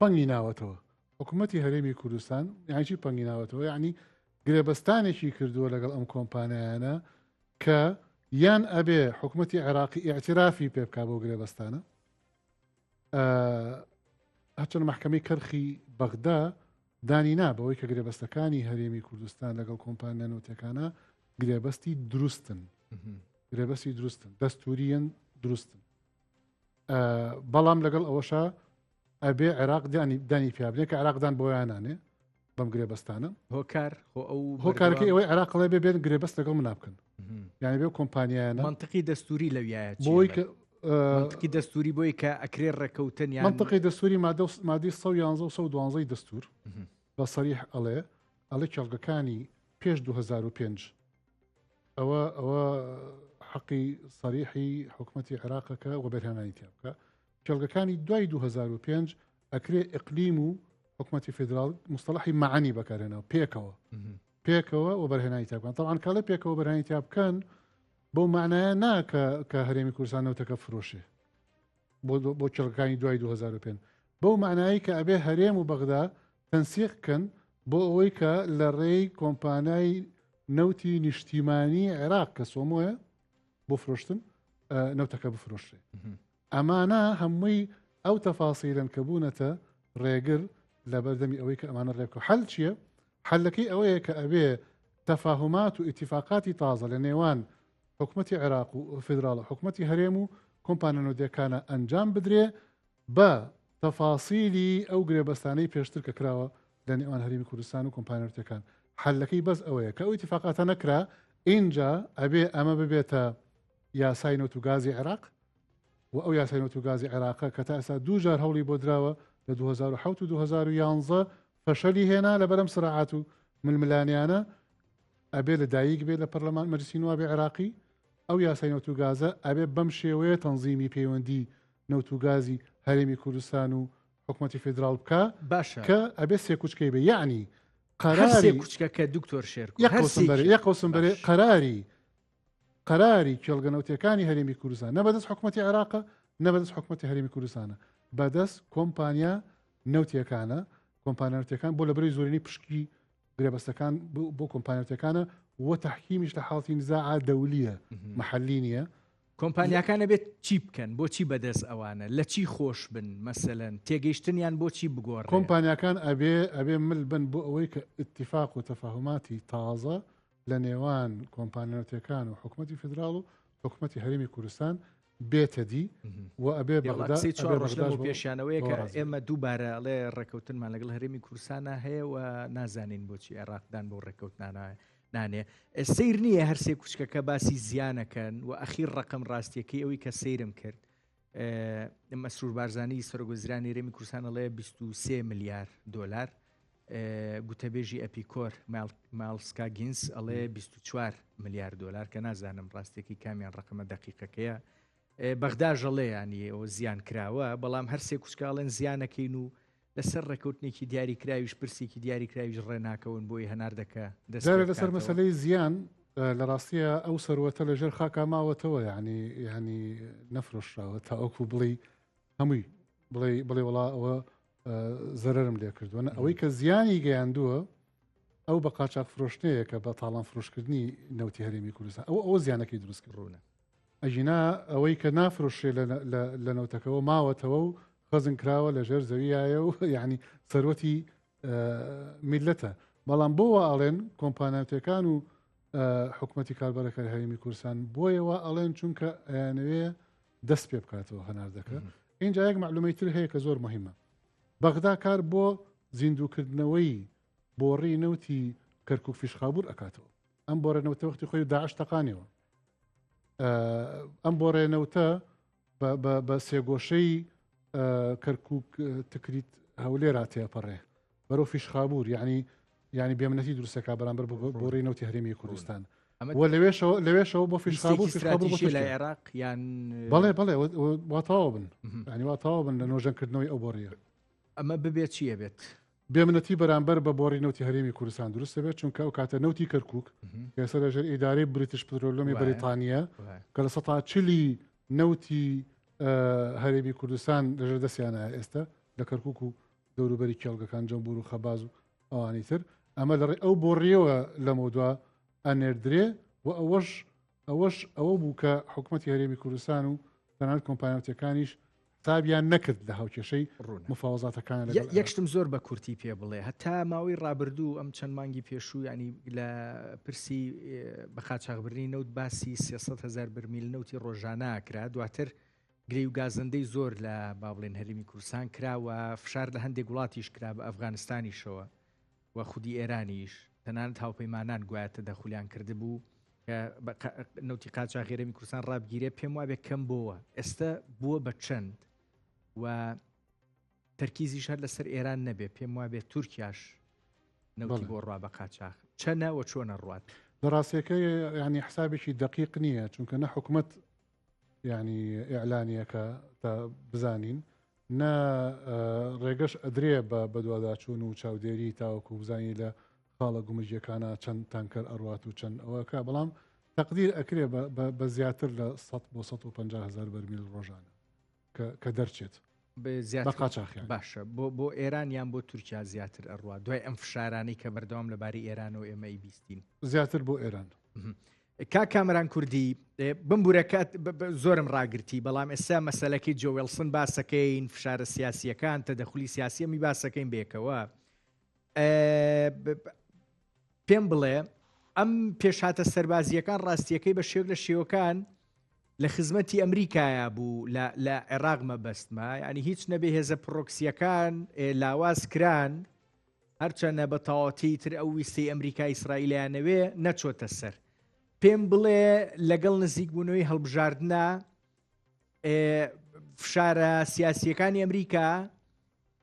پەنگی ناوەتەوە حکوومەتتی هەرێمی کوردستان یانچی پەنگی ناوەتەوە یعنی گرێبەستانێکی کردووە لەگەڵ ئەم کۆمپانیانە کە یان ئەبێ حکوومەتتی عێراقی ئاعترافی پێ بک بۆ گرێبەستانە هەرچەند مەحکەمەی کەرخی بەغدا دانی نا بەوەی کە گرێبەستەکانی هەرێمی کوردستان لەگەڵ کۆمپانیا نەوتەکانە گرێبەستی دروستن گرێبەستی دروستن دەستوریەن دروستن بەڵام لەگەڵ ئەوەشە ئەبێ عێراق دانی دانی پیابنێ کە عێراقدان بۆیانانێ بەم گرێبەستانە هۆکار خۆ ئەو هۆکارەکەی ئەوەی عێراق ڵێ بێ بێن گرێبەست لەگەڵ منا بکەن یعنی بێ کۆمپانیایانە منطقی دەستوری لەویایە بۆی کە منطقی دەستوری بۆی کە ئەکرێ ڕێکەوتن یان منطقی دەستوری مادە مادەی 111 و 112 دەستور بە سەریح ئەڵێ ئەڵێ کێڵگەکانی پێش 2005 ئەوە ئەوە حەقی سەریحی حکوومەتتی عێراقەکە وەبەرهێنانی تیا بکە کێڵگەکانی دوای 2005 ئەکرێ ئیقلیم و حکومەتی فیدراڵ مستەڵحی مەعەنی بەکارهێناوە پێکەوە پێکەوە وەبەرهێنانی تیا بکەن تەبعەن کاڵێ پێکەوە بەرهێنانی تیا بکەن بەو معنایە نا کە کە هەرێمی کوردستان نەوتەکە فرۆشێ بۆ بۆ کێڵگەکانی دوای 2005 بەو معنایی کە ئەبێ هەرێم و بەغدا تەنسیق کەن بۆ ئەوەی کە لە ڕێی کۆمپانای نەوتی نیشتیمانی عێراق کە سۆمۆیە بۆ فرۆشتن نەوتەکە بفرۆشرێ ئەمانە هەمووی ئەو تەفاسیلەن کە بوونەتە ڕێگر لە بەردەمی ئەوەی کە ئەمانە ڕێبکە حەل چییە؟ حەلەکەی ئەوەیە کە ئەبێ تەفاهمات و ئیتیفاقاتی تازە لە نێوان حکومەتی عێراق و فیدراڵ و حکومەتی هەرێم و کۆمپانیا نەوتیەکانە ئەنجام بدرێ بە تەفاسیلی ئەو گرێبەستانەی پێشتر کە کراوە لە نێوان هەرێمی کوردستان و کۆمپانیا نەوتیەکان حەلەکەی بەس ئەوەیە کە ئەو ئیتیفاقاتە نەکرا ئینجا ئەبێ ئەمە ببێتە یاسای نەوت و گازی عێراق و ئەو یاسای نەوت و گازی عێراقە کە تا ئێستا دوو جار هەوڵی بۆ دراوە لە 2007 و 2011 فەشەلی هێنا لە بەرەم سراعات و ململانیانە ئەبێ لە دایک بێ لە پەرلەمان مەجلسی نوابی عێراقی ئەو یاسای نەوت و گازە ئەبێ بەم شێوەیە تەنزیمی پەیوەندی نەوت و گازی هەرێمی کوردستان و حکوومەتی فیدراڵ بکە باشە کە ئەبێ سێکوچکەی بێ یعنی قەراری کوچکەکە دکتۆر شێر یەک قوسم بەرێ قەراری قەراری کێڵگە نەوتیەکانی هەرێمی کوردستان نە بەدەست حکومەتی عێراقە نە بەدەست حکومەتی هەرێمی کوردستانە بەدەست کۆمپانیا نەوتیەکانە کۆمپانیا نەوتیەکان بۆ لەبەری زۆرینەی پشکی گرێبەستەکان بۆ کۆمپانیا نەوتیەکانە و تحکیمیش لە حاڵەتی نزاع دەولیە محلی نییە. کۆمپانیاکان ئەبێت چی بکەن بۆچی بەدەست ئەوانە لە چی خۆش بن مەسەلەن تێگەیشتنیان بۆچی بگۆڕێ؟ کۆمپانیاکان ئەبێ ئەبێ مل بن بۆ ئەوەی کە ئیتیفاق و تەفاهوماتی تازە لە نێوان کۆمپانیا نەوتیەکان و حکومەتی فیدراڵ و حکومەتی هەرێمی کوردستان بێتە دی و ئەبێ بەغدا قسەی چوار ڕۆژ لەمەو پێشیانەوەیە کە ئێمە دووبارە ئەڵێ ڕێککەوتنمان لەگەڵ هەرێمی کوردستانە هەیە و نازانین بۆچی عێراقدان بۆ ڕێککەوتنانە نانێ سیر نییە هەرسێ کوچکەکە باسی زیانەکەن و ئەخیر ڕقم ڕاستیەکەی ئەوی کە سەیرم کرد مەسرور بارزانی سەرۆک وەزیرانی هەرێمی کوردستان ئەڵێ 23 ملیار دۆلار گوتەبێژی ئەپیکۆر مایڵس کاگینس ئەڵێ 24 ملیار دۆلار کە نازانم ڕاستێکی کامیان ڕقمە دقیقەکەیە بەغدا ژەڵێ ینی ئەوە زیان کراوە بەڵام هەرسێ کوچکاڵێن زیانەکەین و لەسەر ڕێکەوتنێکی دیاریکراویش پرسێکی دیاریکراویش ڕێناکەون بۆی هەناردەکە دەست لەسەر مەسلەی زیان لە ڕاستیە ئەو سەروەتە لەژێر خاکا ماوەتەوە یعنی یعنی نەفرۆشراوە تاوەکو بڵێ هەمووی بڵێ بڵێ وڵا ئەوە زەرم لێ کردووە ئەوەی کە زیانی گەیاندووە ئەو بە قاچاق فرۆشتەیە کە بە تاڵان فرۆشکردنی نەوتی هەرێمی کوردستان ئەو ئەو زیانەکەی دروست کردڕوونە ئەگینا ئەوەی کە نافرۆشرێ لە نەوتەکەوە ماوەتەوە و خەزن کراوە لە ژێر زەویایە و یعنی سەروەتی میلەتە بەڵام بۆ وا ئەڵێن کۆمپانیاتەکان و حکوومەتی کاربەرەکەر هەرێمی کوردستان بۆیە وا ئەڵێن چونکە ئەیانەوێ. دەست پێ بکاتەوە هەناردەکە. ئینجا یەک مەعلومەی تر هەیە کە زۆر مهمە. بەغدا کار بۆ زیندووکردنەوەی بۆڕی نەوتی کەرکوک فیشخابور ئەکاتەوە. ئەم بۆڕێ نەوتە وەختی خۆی داعش تەقانیەوە. ئەم بۆڕێ نەوتە بە سێگۆشەی کەرکک تکریت هەولێرا تێپەڕێ بەرەو فیشخابور یعنی یعنی بێمنەتی دروستەکە بەرامبەر بۆڕی نەوتی هەرێمی کوردستان و لەوێشەوە لەوێشەوە بۆ فیشخابور فیشخابور بۆ لە عێراق یان بەڵێ بەڵێ واتاوە بن ینی واتاوە بن لە نۆژەنکردنەوەی ئەو بۆڕیە ئەمە ببێت چیە بێت؟ بێمنەتی بەرامبەر بە بۆڕی نەوتی هەرێمی کوردستان دروست دەبێت، چونکە ئەو کاتە نەوتی کەرکوک کە ئێستا لەژێر ئیدارەی بریتش پترۆلیۆمی بەریتانییە کە لە سەتا چلی نەوتی هەرێمی کوردستان لەژێر دەستیانە ئێستا لە کەرکوک و دەوروبەری کێڵگەکان جەمبور و خەباز و ئەوانی تر ئەمە لە ڕێ ئەو بۆڕیەوە لەمەودوا ئەنێردرێ و ئەوەش ئەوەش ئەوە بوو کە حکوومەتی هەرێمی کوردستان و تەنانەت کۆمپانیا نەوتیەکانیش حسابیان نەکرد لە هاوکێشەی ڕوونە. مفاوەزاتەکان لەگەڵ یەک عێراق. شتم زۆر بە کورتی پێ بڵێ هەتا ماوەی ڕابردوو ئەم چەند مانگی پێشوو یانی لە پرسی بە قاچاخبردنی نەوت باسی 300 هەزار برمیل نەوتی ڕۆژانە کرا دواتر گلەی و گازەندەی زۆر لە با بڵێن هەرێمی کوردستان کرا و فشار لە هەندێک وڵاتیش کرا بە ئەفغانستانیشەوە و خودی ئێرانیش، تەنانەت هاوپەیمانان گوایە تەدەخولیان کردبوو کە نەوتی قاچاخ هەرێمی کوردستان ڕابگیرێ، پێم وابێ کەم بۆوە، ئێستە بووە بە چەند و تەرکیزیش هەر لەسەر ئێران نەبێ، پێم وابێ تورکیاش نەوتی بۆ ڕوا بە قاچاخ چەنە و چۆنە ڕوات؟ لە ڕاستیەکەی یعنی حسابێکی دەقیق نییە، چونکە نە حکومەت یعنی ئیعلانیەکە تا بزانین نە ڕێگەش ئەدرێ بە بەدواداچوون و چاودێری تاوەکو بزانانی لە خاڵە گومرگیەکانە چەند تانکەر ئەڕوات و چەند ئەوەکە بەڵام تەقدیر ئەکرێ بە زیاتر لە 100 بۆ 150 هزار بەرمیل ڕۆژانە کە دەرچێت بە قاچاخیان باشە بۆ بۆ ئێران یان بۆ تورکیا زیاتر ئەڕوا دوای ئەم فشارانەی کە بەردەوام لەبارەی ئێرانەوە ئێمە ئەیبیستین زیاتر بۆ ئێران. کاک کامەران کوردی بمبورە کات زۆرم ڕاگرتی بەڵام ئێستا مەسەلەکەی جۆ وێڵسن باسەکەین فشارە سیاسیەکان تەدەخلی سیاسی ئەمی باسەکەین بێکەوە پێم بڵێ ئەم پێشهاتە سەربازیەکان ڕاستیەکەی بە شێوک لە شێوەکان لە خزمەتی ئەمریکایە بوو لە عێراق مەبەستمە ینی هیچ نەبێ هێزە پرۆکسیەکان لاواز کران هەرچەنە بە تەواوەتی تر ئەو ویستەی ئەمریکا ئیسرائیلیانەوێ نەچۆتە سەر. پێم بڵێ لەگەڵ نزیکبوونەوەی هەڵبژاردنە فشارە سیاسیەکانی ئەمریکا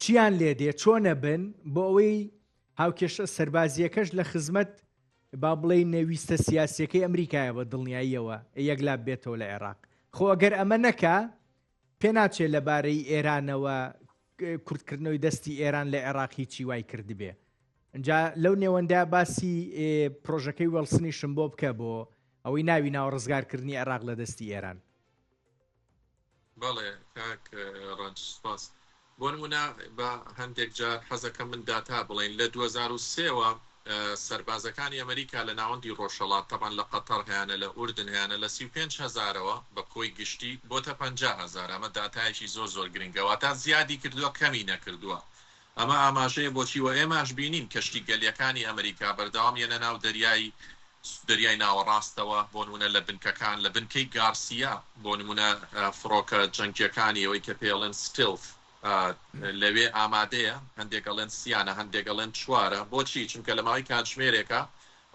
چیان لێ دێ چۆنە بن بۆ ئەوەی هاوکێشە سەربازیەکەش لە خزمەت با بڵێ نەویستە سیاسیەکەی ئەمریکایە بە دڵنیاییەوە یەکلا بێتەوە لە عێراق خۆ ئەگەر ئەمە نەکا پێناچێت لەبارەی ئێرانەوە کورتکردنەوەی دەستی ئێران لە عێراق هیچی وای کردبێ ئینجا لەو نێوەندە باسی پرۆژەکەی وێڵسنیشم بۆ بکە بۆ ئەوەی ناوی ناوە ڕزگارکردنی عێراق لە دەستی ئێران. بەڵێ کاک ڕەنج سوپاس. بۆ نمونە بە هەندێک جار حەزەکەم من داتا بڵێین لە 2003 وە سەربازەکانی ئەمریکا لە ناوەندی ڕۆژهەڵات تەبعەن لە قەتەڕ هەیانە لە ئوردن هەیانە لە 35 هەزارەوە بە کۆی گشتی بۆتە 50 هەزار ئەمە داتایەکی زۆر زۆر گرنگە واتا زیادی کردووە کەمی نەکردووە ئەمە ئاماژەیە بۆچی وە ئێماش بینین کەشتی گەلیەکانی ئەمریکا بەردەوام یەنە ناو دەریای دەریای ناوەڕاستەوە بۆ نمونە لە بنکەکان لە بنکەی گارسیا بۆ نمونە فڕۆکە جەنگیەکانی ئەوەی کە پێی ئەڵێن stealth لەوێ ئامادەیە هەندێک ئەڵێن سیانە هەندێک ئەڵێن چوارە بۆچی چونکە لە ماوەی کاتژمێرێکا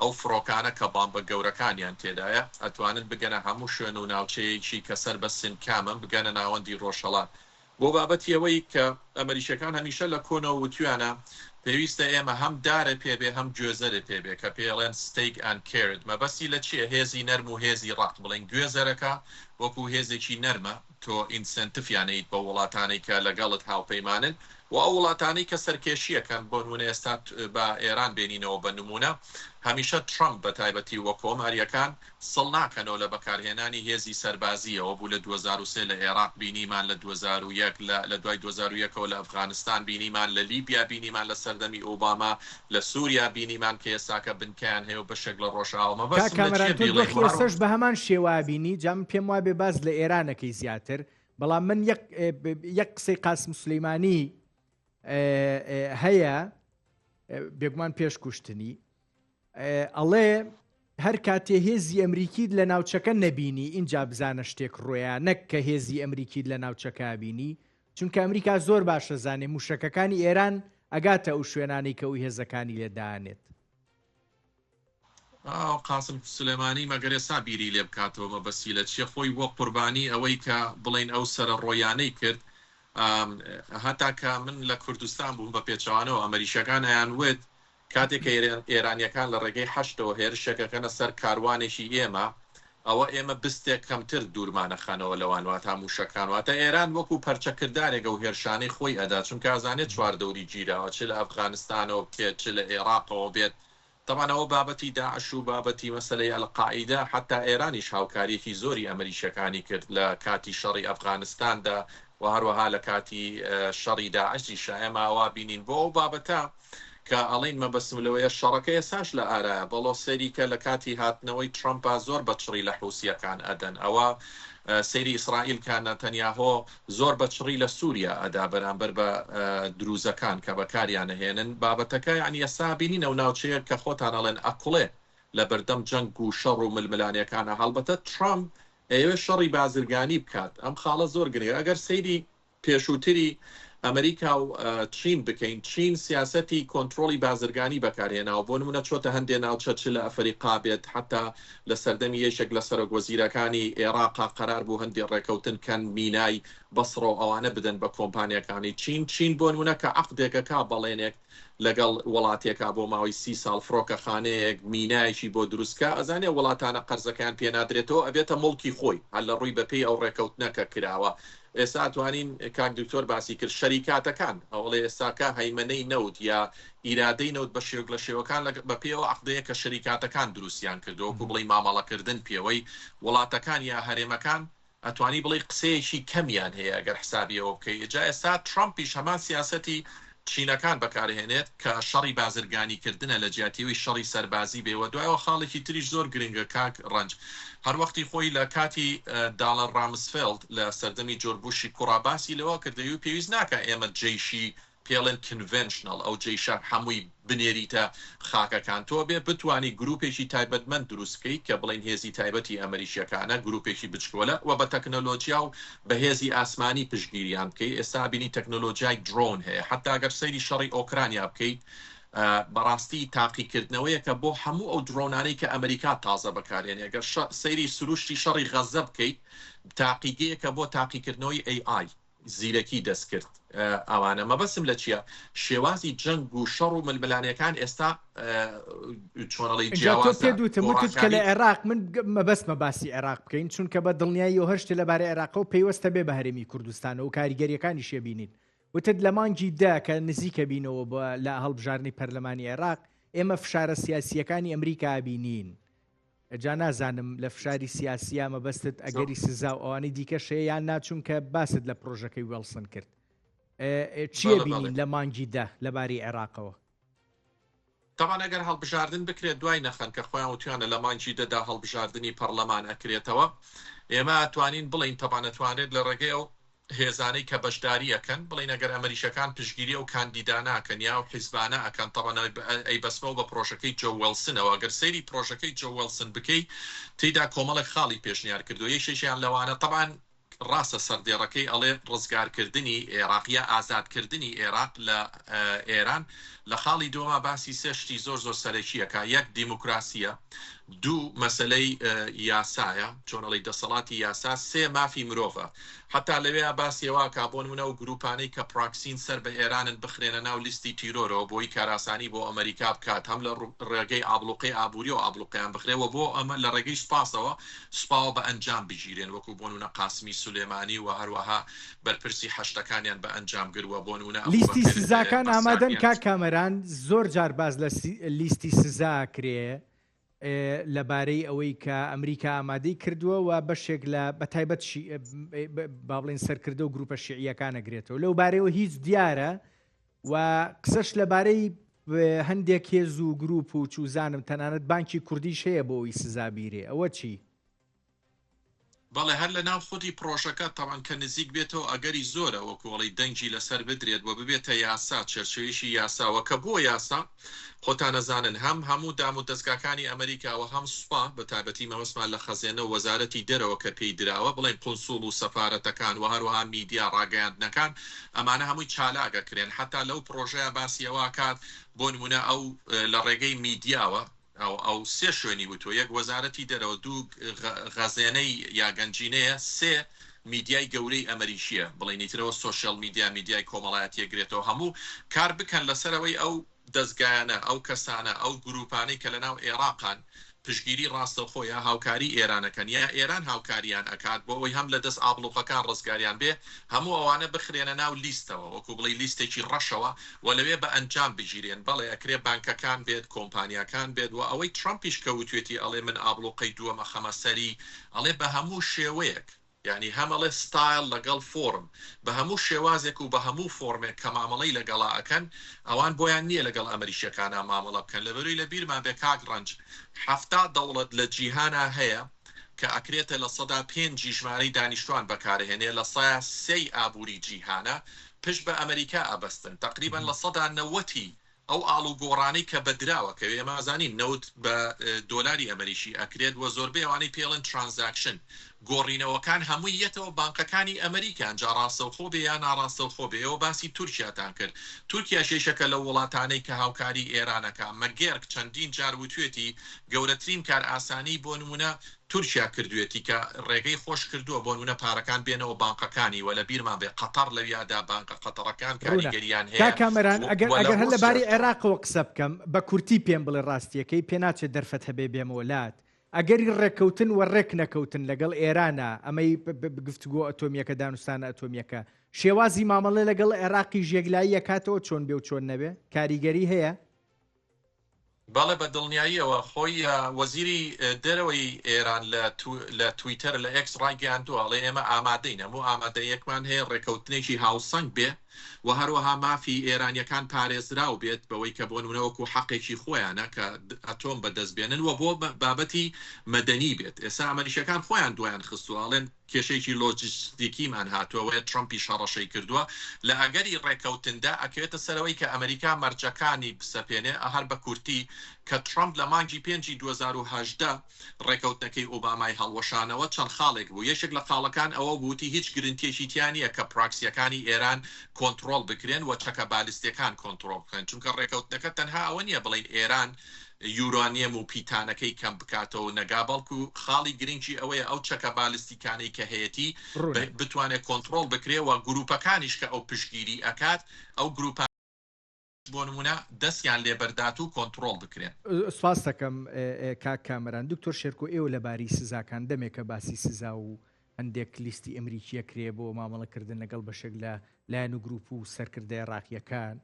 ئەو فڕۆکانە کە بامبە گەورەکانیان تێدایە ئەتوانن بگەنە هەموو شوێن و ناوچەیەکی کە سەر بە سنکامن بگەنە ناوەندی ڕۆژهەڵات بۆ بابەتی ئەوەی کە ئەمەریکیەکان هەمیشە لە کۆنەوە وتویانە پێویستە ئێمە هەم دارێ پێ بێ هەم گوێزەرێ پێ بێ کە پێی ئەڵێن Stake and Carrot مەبەستی لە چیە هێزی نەرم و هێزی ڕەق بڵێن گوێزەرەکە وەکو هێزێکی نەرمە تۆ incentive یان ئەیت بەو وڵاتانەی کە لەگەڵت هاوپەیمانن و ئەو وڵاتانەی کە سەرکێشیەکەن بۆ نمونە ئێستا با ئێران بێنینەوە بە نمونە هەمیشە ترەمپ بە تایبەتی و کۆماریەکان سڵ ناکەنەوە لە بەکارهێنانی هێزی سەربازی، ئەوە بوو لە 2003 لە ئێراق بینیمان، لە 2001 لە لە دوای 2001 ەوە لە ئەفغانستان بینیمان، لە لیبیا بینیمان لە سەردەمی ئۆباما، لە سوریا بینیمان کە ئێستاکە بنکەیان هەیە و بەشێک لە ڕۆژئاوا. کاک مەبەستم لە کامەران چیە تۆ بیڵێین دۆخی و هەر ئێستەش بە هەمان شێوە ئەبینی، جا من پێم وابێ باس لە ئێران ئەکەی زیاتر، بەڵام من یەک یەک قسەی قاسم سولەیمانی هەیە بێگومان پێش کوشتنی ئەڵێ. هەر کاتێ هێزی ئەمریکیت لە ناوچەکە نەبینی ئینجا بزانە شتێک ڕۆیا نەک کە هێزی ئەمریکیت لە ناوچەکە بینی چونکە ئەمریکا زۆر باش ئەزانێ موشەکەکانی ئێران ئەگاتە ئەو شوێنانەی کە ئەو هێزەکانی لێ دانێت. ئاو قاسم سولێمانی مەگەر ئێستا بیری لێ بکاتەوە مەبەستی لە چیە خۆی بووە قوربانی ئەوەی کە بڵێین ئەو سەرەڕۆیانەی کرد هەتا کە من لە کوردستان بووم بە پێچەوانەوە ئەمەریکیەکان ئەیان وت کاتێک کە ئێرانیەکان لە ڕێگەی حەشدەوە هێرشێک ئەکەنە سەر کاروانێکی ئێمە، ئەوە ئێمە بستێک کەمتر دوورمان ئەخەنەوە لەوان واتا موشەکان واتە ئێران وەکو پەرچەکردارێک ئەو هێرشانەی خۆی ئەدا چونکە ئەزانێت چواردەوری گیراوە چ لە ئەفغانستانەوە بێت چ لە ئێراقەوە بێت تەبعەن ئەوە بابەتی داعش و بابەتی مەسەلەی ئەلقاعیدە حەتا ئێرانیش هاوکاریەکی زۆری ئەمریکیەکانی کرد لە کاتی شەڕی ئەفغانستاندا و هەروەها لە کاتی شەڕی داعشیشا ئێمە ئەوا بینین بۆ ئەو بابەتە کە ئەڵێین مەبەستم لەوەیە شەڕەکە ئێستاش لە ئارایە بەڵۆ سەیری کە لە کاتی هاتنەوەی ترەمپا زۆر بە چڕی لە حوسیەکان ئەدەن ئەوە سەیری ئیسرائیل کە نەتەنیاهۆ زۆر بە چڕی لە سوریا ئەدا بەرامبەر بە دروزەکان کە بەکاریان ئەهێنن بابەتەکە یانی ئێستا بینین ئەو ناوچەیە کە خۆتان ئەڵێن ئەکوڵێ لە بەردەم جەنگ و شەڕ و ململانێکانە هەڵبەتە ترەمپ ئەیەوێ شەڕی بازرگانی بکات ئەم خاڵە زۆر گرنگە ئەگەر سەیری پێشووتری ئەمریکا و چین بکەین، چین سیاسەتی کۆنترۆڵی بازرگانی بەکارهێناوە، بۆ نموونە چۆتە هەندێ ناوچە چ لە ئەفەریقا بێت، حەتا لە سەردەمی یەکێک لە سەرۆک وەزیرەکانی ئێراقا قەرار بوو هەندێ ڕێکەوتن کەن مینای بەسڕە و ئەوانە بدەن بە کۆمپانیاکانی چین، چین بۆ نموونە کە عەقدێک ئەکا بەڵێنێک لەگەڵ وڵاتێکا بۆ ماوەی سی ساڵ فڕۆکەخانەیەک مینایەکی بۆ دروست کا ئەزانێ وڵاتانە قەرزەکەیان پێ نادرێتەوە ئەبێتە موڵکی خۆی هەر لە ڕووی بەپێی ئەو ڕێکەوتنە کە کراوە ئێستا ئەتوانین کاک دکتۆر باسی کرد شەریکاتەکان ئەوەڵێ ئێستاکە هەیمەنەی نەوت یا ئیرادەی نەوت بە شێوک لە شێوەکان لە بەپێی ئەو عەقدەیە کە شەریکاتەکان دروستیان کردووە وەکو بڵێی مامەڵەکردن پێوەی وڵاتەکان یا هەرێمەکان ئەتوانی بڵێی قسەیەکی کەمیان هەیە ئەگەر حسابی ئەوە بکەی جا ئێستا ترەمپیش هەمان سیاسەتی چینەکان بەکارهێنێت کە شەڕی بازرگانی کردنە لە جیاتی ئەوی شەڕی سەربازی بێ وە دوایەوە خاڵێکی تریش زۆر گرنگە کاک ڕەنج هەر وەختی خۆی لە کاتی داڵە ڕامسفێڵد لە سەردەمی جۆرج بوشی کوڕا باسی لەوە کرد دەیوت پێویست ناکا ئێمە جەیشی پێڵێن conventional ئەو جەیشە هەمووی بنێریتە خاکەکان تۆ ئەبێ بتوانی گروپێکی تایبەتمەند دروست بکەی کە بڵێین هێزی تایبەتی ئەمریکیەکانە گروپێکی بچکۆلە وە بە تەکنەلۆجیا و بە هێزی ئاسمانی پشتگیریان بکەی ئێستا ئەبینی تەکنەلۆجیای درۆن هەیە حەتا گەر سەیری شەڕی ئۆکرانیا بکەی بەڕاستی تاقیکردنەوەیەکە بۆ هەموو ئەو درۆنانەی کە ئەمریکا تازە بەکارێنێ گەر سەیری سروشتی شەڕی غەزە بکەیت تاقیگەیەکە بۆ تاقیکردنەوەی AI زیرەکی دەستکرد ئەوانە مەبەستم لە چیە شێوازی جەنگ و شەڕ و ململانێکان ئێستا چۆنەڵی ئینجا تۆ پێت وتم وتت کە لە عێراق من مەبەستمە باسی عێراق بکەین چونکە بە دڵنیایی و هەر شتێ لەبارەی عێراقەوە پەیوەستە بێ بە هەرێمی کوردستانەوە و کاریگەریەکانی شێبینین وتت لە مانگی دە کە نزیکە بینەوە بە لە هەڵبژاردنی پەرلەمانی عێراق ئێمە فشارە سیاسیەکانی ئەمریکا بینین جا نازانم لە فشاری سیاسیە مەبەستت ئەگەری سزا و ئەوانەی دیکەش هەیە یان نا چونکە باست لە پرۆژەکەی وێڵسن کرد چیە بینین لە مانگی دە لەباری عێراقەوە؟ تەبعەن ئەگەر هەڵبژاردن بکرێت دوای نەخەن کە خۆیان وتویانە لە مانگی دەدا هەڵبژاردنی پەڕلەمان ئەکرێتەوە ئێمە ئەتوانین بڵێین تەبعەن ئەتوانرێت لە ڕێگەی ئەو هێزانەی کە بەشداری ئەکەن بڵێین ئەگەر ئەمریکیەکان پشتگیری ئەو کاندیدانە ئەکەن یا ئەو حیزبانە ئەکەن تەبعەن ئەیبەستمەوە بە پرۆژەکەی جۆ وێڵسنەوە ئەگەر سەیری پرۆژەکەی جۆ وێڵسن بکەی تێیدا کۆمەڵێک خاڵی پێشنیار کردووە یەکێکیان لەوانە تەبعەن ڕاستە سەردێڕەکەی ئەڵێ ڕزگارکردنی ئێراق یا ئازادکردنی ئێراق لە ئێران لە خاڵی دووەما باسی سێ شتی زۆر زۆر سەرەکی ئەکا یەک دیموکراسیە دوو مەسەلەی یاسایە چۆن ئەڵێی دەسەڵاتی یاسا سێ مافی مرۆڤە حەتا لەوێیا باسی ئەوە ئەکا بۆ نمونە ئەو گروپانەی کە پراکسین سەر بە ئێرانن بخرێنە ناو لیستی تیرۆرەوە بۆی کارئاسانی بۆ ئەمەریکا بکات هەم لە ڕێگەی ئابڵوقەی ئابوریەوە ئابڵوقەیان بخرێ وە بۆ ئەمە لە ڕێگەی سوپاسەوە سوپاوە بە ئەنجام بگیرێن وەکو بۆ نمونە قاسمی سولێمانی و هەروەها بەرپرسی حەشدەکانیان بە ئەنجام گر وە بۆ نمونە لیستی ئەبوبەکر سزاکان ئامادەن بەسامیان. کاک کامەران زۆر جار باس لە لیستی سزا ئەکرێ لەبارەی ئەوەی کە ئەمریکا ئامادەی کردووە و بەشێک لە بەتایبەت با بڵێن سەرکردە و گروپە شیعیەکان ئەگرێتەوە لەو بارەیەوە هیچ دیارە و قسەش لەبارەی هەندێک هێز و گروپ و چوزانم تەنانەت بانکی کوردیش هەیە بۆ ئەوی سزا بیرێ ئەوە چی؟ بەڵێ هەر لە ناو خودی پڕۆژەکە تەبعەن کە نزیک بێتەوە ئەگەری زۆرە وەکو ئەڵێی دەنگی لەسەر بدرێت و ببێتە یاسا چەرچەوێکی یاسا وە کە بووە یاسا خۆتان ئەزانن هەم هەموو دام و دەزگاکانی ئەمریکا وە هەم سوپا بە تایبەتی مەبەستمان لە خەزێنە و وەزارەتی دەرەوە کە پێی دراوە بڵێین قونسوڵ و سەفارەتەکان وە هەروەها میدیا ڕاگەیاندنەکان ئەمانە هەمووی چالاک ئەکرێن حەتا لەو پڕۆژەیا باسی ئەوە ئەکات بۆ نمونە ئەو لە ڕێگەی میدیاوە ئەو ئەو سێ شوێنی وتووە، یەک وەزارەتی دەرەوە، دوو غەزێنەی یا گەنجینەیە، سێ میدیای گەورەی ئەمەریکییە، بڵێین ئیتر ئەوە سۆشیال میدیا، میدیای کۆمەڵایەتی ئەگرێتەوە، هەموو کار بکەن لەسەر ئەوەی ئەو دەزگایانە، ئەو کەسانە، ئەو گرووپانەی کە لەناو ئێراقان پشتگیری ڕاستەوخۆ یا هاوکاری ئێران ئەکەن یا ئێران هاوکاریان ئەکات بۆ ئەوەی هەم لە دەست ئابڵوقەکان ڕزگاریان بێ، هەموو ئەوانە بخرێنە ناو لیستەوە، وەکوو بڵێی لیستێکی ڕەشەوە و لەوێ بە ئەنجام بگیرێن، بەڵێ ئەکرێ بانکەکان بێت، کۆمپانیاکان بێت و ئەوەی ترەمپیش کە وتوێتی ئەڵێ من ئابڵوقەی دووەم ئەخەمە سەری، ئەڵێ بە هەموو شێوەیەک، یانی هەم ئەڵێ ستایڵ لەگەڵ فۆرم، بە هەموو شێوازێک و بە هەموو فۆرمێک کە مامەڵەی لەگەڵا ئەکەن، ئەوان بۆیان نییە لەگەڵ ئەمریکییەکانا مامەڵە بکەن، لەبەرەوەی لە بیرمان بێ کاک ڕەنج 70 دەوڵەت لە جیهانا هەیە کە ئەکرێتە 5% ی ژمارەی دانیشتوان بەکارئەهێنێ، لە سێی ئابووری جیهانە، پشت بە ئەمریکا ئەبەستن، تەقریبەن 90% ی ئەو ئاڵوگۆڕانەی کە بە دراو ئەکەوێ، ئێمە ئەزانین نەوت بە دۆلاری ئەمریکی ئەکرێت و زۆربەی ئەوانەی پێی ئەڵێن transaction، گۆڕینەوەکان، هەمووی یەتەوە بانقەکانی ئەمریکا، جا ڕاستەوخۆ بێ یا ناڕاستەوخۆ بێ. ئێوە باسی تورکیاتان کرد، تورکیاش یەکێکە لەو وڵاتانەی کە هاوکاری ئێران ئەکا، مەگێرک چەندین جار وتوێتی گەورەترین کارئاسانی بۆ نموونە تورکیا کردوێتی کە ڕێگەی خۆش کردووە بۆ نمونە پارەکان بێنەوە بانقەکانی وە لە بیرمان بێ قەتەڕ لەویادا بانقە قەتەڕەکان ڕوونە کاریگەریان کاک هەیە کامەران ئەگەر وە لە ئەگەر هەر لەبارەی ڕوسیاشەوە. عێراقەوە قسە بکەم بە کورتی پێم بڵێ ڕاستیەکەی پێناچێت دەرفەت هەبێ بێمەوە لات ئەگەری ڕێککەوتن وە ڕێک نەکەوتن لەگەڵ ئێرانە ئەمەی گفتوگۆ ئەتۆمیەکە دانوستانە ئەتۆمیەکە شێوازی مامەڵە لەگەڵ عێراقیش یەکلایی ئەکاتەوە چۆن بێ و چۆن نەبێ کاریگەری هەیە؟ بەڵێ بە دڵنیاییەوە، خۆی وەزیری دەرەوەی ئێران لە لە تویتەر لە ئێکس ڕایگەیاندووە، ئەڵێ ئێمە ئامادەین، هەموو ئامادەییەکمان هەیە ڕێکەوتنێکی هاوسەنگ بێ و هەروەها مافی ئێرانییەکان پارێزراو بێت بەوەی کە بۆ نموونە وەکوو حەقێکی خۆیانە کە ئەتۆم بەدەست بێنن و بۆ بابەتی مەدەنی بێت. ئێستا ئەمەریکییەکان خۆیان دوایان خستووە ئەڵێن کێشەیەکی لۆجستیکیمان هاتووە، وەیە ترەمپیش هەڕەشەی کردووە، لە ئەگەری ڕێکەوتندا ئەکەوێتە سەر ئەوەی کە ئەمریکا مەرجەکانی بسەپێنێ، هەر بە کورتی کە ترەمپ لە مانگی پێنجی 2018 ڕێکەوتنەکەی ئۆبامای هەڵوەشانەوە چەند خاڵێک بوو، یەکێک لە خاڵەکان ئەوە بوو وتی هیچ گرنتیەکی تیا نییە کە پراکسیەکانی ئێران کۆنتڕۆڵ بکرێن و چەکە بالستیەکان کۆنتڕۆڵ بکرێن، چونکە ڕێکەوتنەکە تەنها ئەوە نییە بڵێین ئێران یورانیەم و پیتانەکەی کەم بکاتەوە نەگا بەڵکو خاڵی گرنگی ئەوەیە ئەو چەکە بالستیکانەی کە هەیەتی ڕوونە. بتوانێت کۆنتڕۆڵ بکرێ و گروپەکانیش کە ئەو پشتگیری ئەکات ئەو گروپانەش بۆ نمونە دەستیان لێ بەردات و کۆنتڕۆڵ بکرێن. سپاست دەکەم کاک کامەران. دکتۆر شێرکۆ ئێوە لەبارەی سزاکان دەمێکە باسی سزا و هەندێک لیستی ئەمریکیە کرێ بۆ مامەڵەکردن لەگەڵ بەشێک لە لایەن و گروپ و سەرکردە عێراقیەکان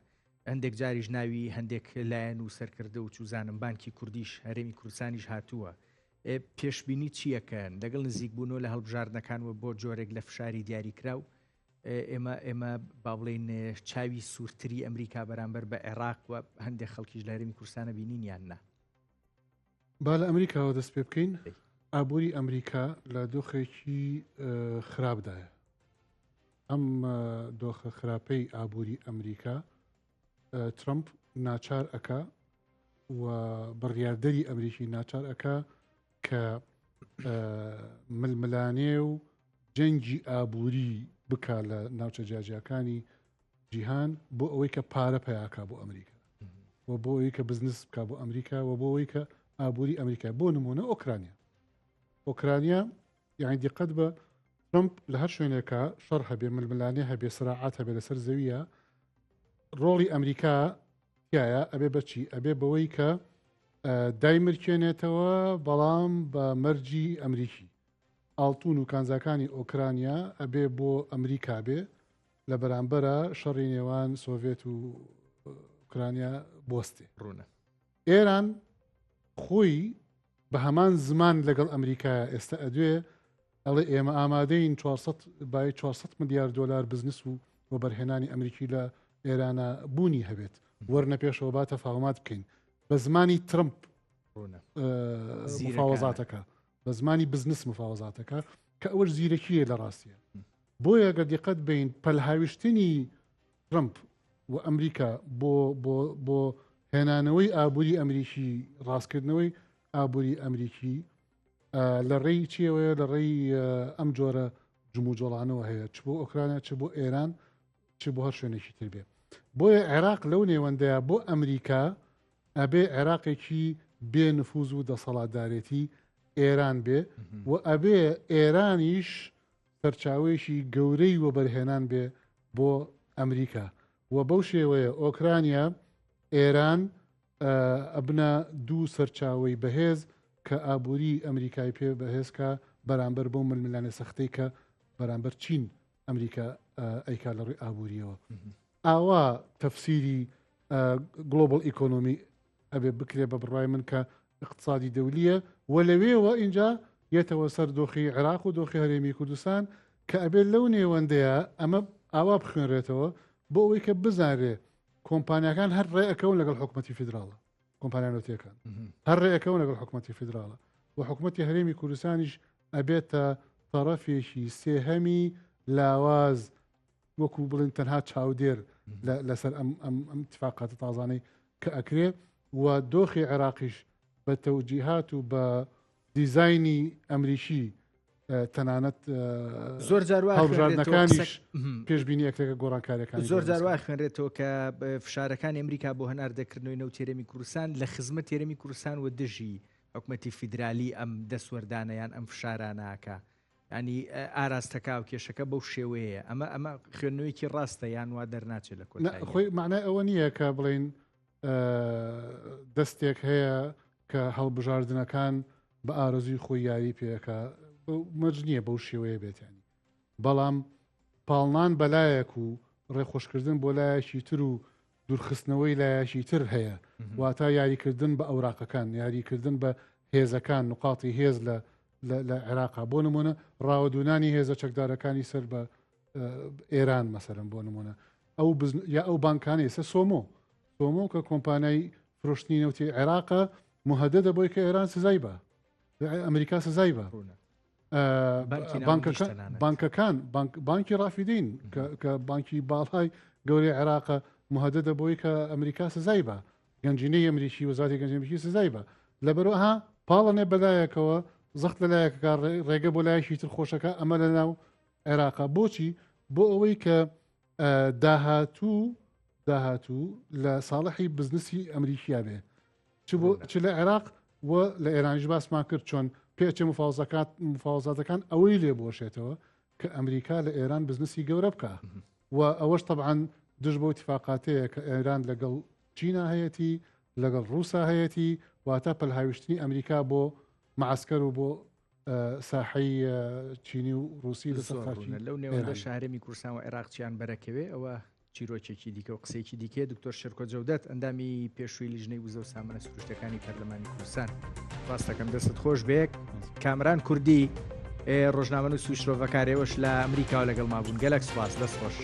هەندێک جاریش ناوی هەندێک لایەن و سەرکردە و چوزانم بانکی کوردیش هەرێمی کوردستانیش هاتووە پێشبینی چیەکەن لەگەڵ نزیکبوونەوە لە هەڵبژاردنەکان و بۆ جۆرێک لە فشاری دیاریکراو ئێمە ئێمە با بڵێین چاوی سوورتری ئەمریکا بەرامبەر بە عێراق و هەندێک خەڵکیش لە هەرێمی کوردستانە بینین یان نا؟ با لە ئەمریکاوە دەست پێ بکەین ئابووری ئەمریکا لە دۆخێکی خراپدایە ئەم دۆخە خراپەی ئابووری ئەمریکا ترامپ ناچار ئەکا و بڕیاردەری ئەمریکی ناچار ئەکا کە ململانێ و جەنگی ئابووری بکا لە ناوچە جیاجیاکانی جیهان بۆ ئەوەی کە پارە پیاکا بۆ ئەمریکا و بۆ ئەوەی کە بزنس بکا بۆ ئەمریکا و بۆ ئەوەی کە ئابووری ئەمریکا بۆ نمونە ئۆکرانیا ئۆکرانیا یعنی دیقەت بە ترمپ لە هەر شوێنێکە شەڕ هەبێ ململانێ هەبێ سراعات هەبێ لەسەر زەویە ڕۆڵی ئەمریکا تایە ئەبێ بەچی ئەبێ بەوەی کە دایمرکێنێتەوە بەڵام بە مەرجی ئەمریکی ئاڵتون و کانزاکانی ئۆکرانیا ئەبێ بۆ ئەمریکا بێ لە بەرامبەرا شەڕی نێوان سۆڤێت و ئۆکرانیا بوەستێ. ڕوونە. ئێران خۆی بە هەمان زمان لەگەڵ ئەمریکایە ئێستا ئەدوێ ئەڵێ ئێمە ئامادەین 400 بای 400 ملیار دۆلار بزنس و وەبەرهێنانی ئەمریکی لە ئێرانە بوونی هەبێت وەرنە پێشەوە با تەفاومات بکەین بە زمانی ترمپ ڕوونە. مفاوەزاتەکە بە زمانی بزنس مفاوەزاتەکە. کە ئەوەش زیرەکیە لە ڕاستیە بۆیە گەر دیقەت بین پەلهاویشتنی ترمپ و ئەمریکا بۆ بۆ بۆ هێنانەوەی ئابووری ئەمریکی ڕاستکردنەوەی ئابووری ئەمریکی لە ڕێی چیەوەیە لە ڕێی ئەم جۆرە جموجۆڵانەوە هەیە چ بۆ ئۆکرانیا چ بۆ ئێران چ بۆ هەر شوێنێکی تر بێ بۆیە عێراق لەو نێوەندەیە بۆ ئەمریکا ئەبێ عێراقێکی بێ نفوز و دەسەڵاتدارێتی ئێران بێ و ئەبێ ئێرانیش سەرچاوەیەکی گەورەی وەبەرهێنان بێ بۆ ئەمریکا و بەو شێوەیە ئۆکرانیا ئێران ئەبنە دوو سەرچاوەی بەهێز کە ئابووری ئەمریکای پێ بەهێزکە بەرامبەر بۆ ململانێ سەختەی کە بەرامبەر چین ئەمریکا ئەیکا لە ڕووی ئابووریەوە ئاوا تەفسیری گلۆبل ئیکۆنۆمی ئەبێ بکرێ بە بڕای من کە اقتصادی دەولیە و لەوێوە اینجا یەتەوە سەر دۆخی عێراق و دۆخی هەرێمی کوردستان کە ئەبێت لەو نێوەندەیە ئەمە ئاوا بخوێنرێتەوە بۆ ئەوەی کە بزانرێ کۆمپانیاکان هەر ڕێ ئەکەون لەگەڵ حکوومەتی فیدراڵە کۆمپانیا نەوتیەکان هەر ڕێ ئەکەون لەگەڵ حکوومەتی فیدراڵە و حکوومەتی هەرێمی کوردستانیش ئەبێتە تەڕەفێکی سێهەمی لاواز وەکو بڵێن تەنها چاودێر لەسەر ئەم ئەم ئەم اتفاقاتە تازانەی کە ئەکرێ و دۆخی عێراقیش بە تەوجیهات و بە دیزاینی ئەمریکی تەنانەت زۆر جار هەڵبژاردنەکانیش پێشبینی ئەکرێکە گۆڕانکاریەکان زۆر جار وا خوێنرێتەوە کە فشارەکانی ئەمریکا بۆ هەناردەکردنەوەی نەوتی هەرێمی کوردستان لە خزمەت هەرێمی کوردستان و دژی حکومەتی فیدرالی ئەم دەستوەردانە یان ئەم فشارانەکە ینی ئاراستەکە و کێشەکە بەو شێوەیە ئەمە ئەمە خوێندنەوەیکی ڕاستە یان وا دەرناچێت لە کۆتایی خۆی معنای ئەوە نییە کە بڵین دەستێک هەیە کە هەڵبژاردنەکان بە ئارەزووی خۆی یاری پێکا مەرج نییە بەو شێوەیە بێت ینی بەڵام پاڵنان بەلایەک و ڕێخۆشکردن بۆ لایەکی تر و دوورخستنەوەی لایەکی تر هەیە واتە یاریکردن بە ئەوراقەکان یاریکردن بە هێزەکان نقاطی هێز لە لە عێراقا بۆ نمونە ڕاوەدونانی هێزە چەکدارەکانی سەر بە ئێران مەسەرم بۆ نمونە ئەو یا ئەو بانکانەی ئێستا سۆمۆ سۆمۆ کە کۆمپانیای فرۆشتنی نەوتی عێراقە مهددە بۆی کە ئێران سزای بە ئەمریکا سزای بە بانکەکان بانکی ڕافیدین کە بانکی باڵای گەورەی عێراقە مهددە بۆی کە ئەمریکا سزای بە گەنجینەی ئەمریکی وەزارەتی گەنجینەی ئەمریکی سزای بە لەبەرەوە پاڵەنێ بەلایەکەوە زەخت لەلایەکەکە ڕێگە بۆ لایەکی تر خۆشەکە ئەمە لە ناو عێراقا بۆچی بۆ ئەوەی کە داهاتوو داهاتوو لە ساڵحی بزنسی ئەمریکیا بێ چ بۆ چ لە عێراق و لە ئێرانیش باسمان کرد چۆن پێچێ مفاوزەکات مفاوزاتەکان ئەوەی لێ بۆشێتەوە کە ئەمریکا لە ئێران بزنسی گەورە بکە و ئەوەش طبعاان دژ بۆ اتفاقاتەیە کە ئێران لەگەڵ چینا هەیەتی لەگەڵ ڕووسا هەیەتی واتە پەلهاویشتنی ئەمریکا بۆ معسکەر و بۆ ساحەی چینی و ڕوسی لەسەر خاکی لەو نێوەندە شارێمی کوردستان و عێراقچیان بەرەکەوێ ئەوە چیرۆکێکی دیکە و قسەیەکی دیکەیە دکتۆر شێرکۆ جەودەت ئەندامی پێشووی لیژنەی وزە و سامانە سروشتەکانی پەرلەمانی کوردستان ڕاستەکەم دەستت خۆش بێک کامران کوردی ڕۆژنامەنووس و شرۆڤەکارێوەش لە ئەمریکاوە لەگەڵ مابوون گەلک سوپاس دەست خۆش.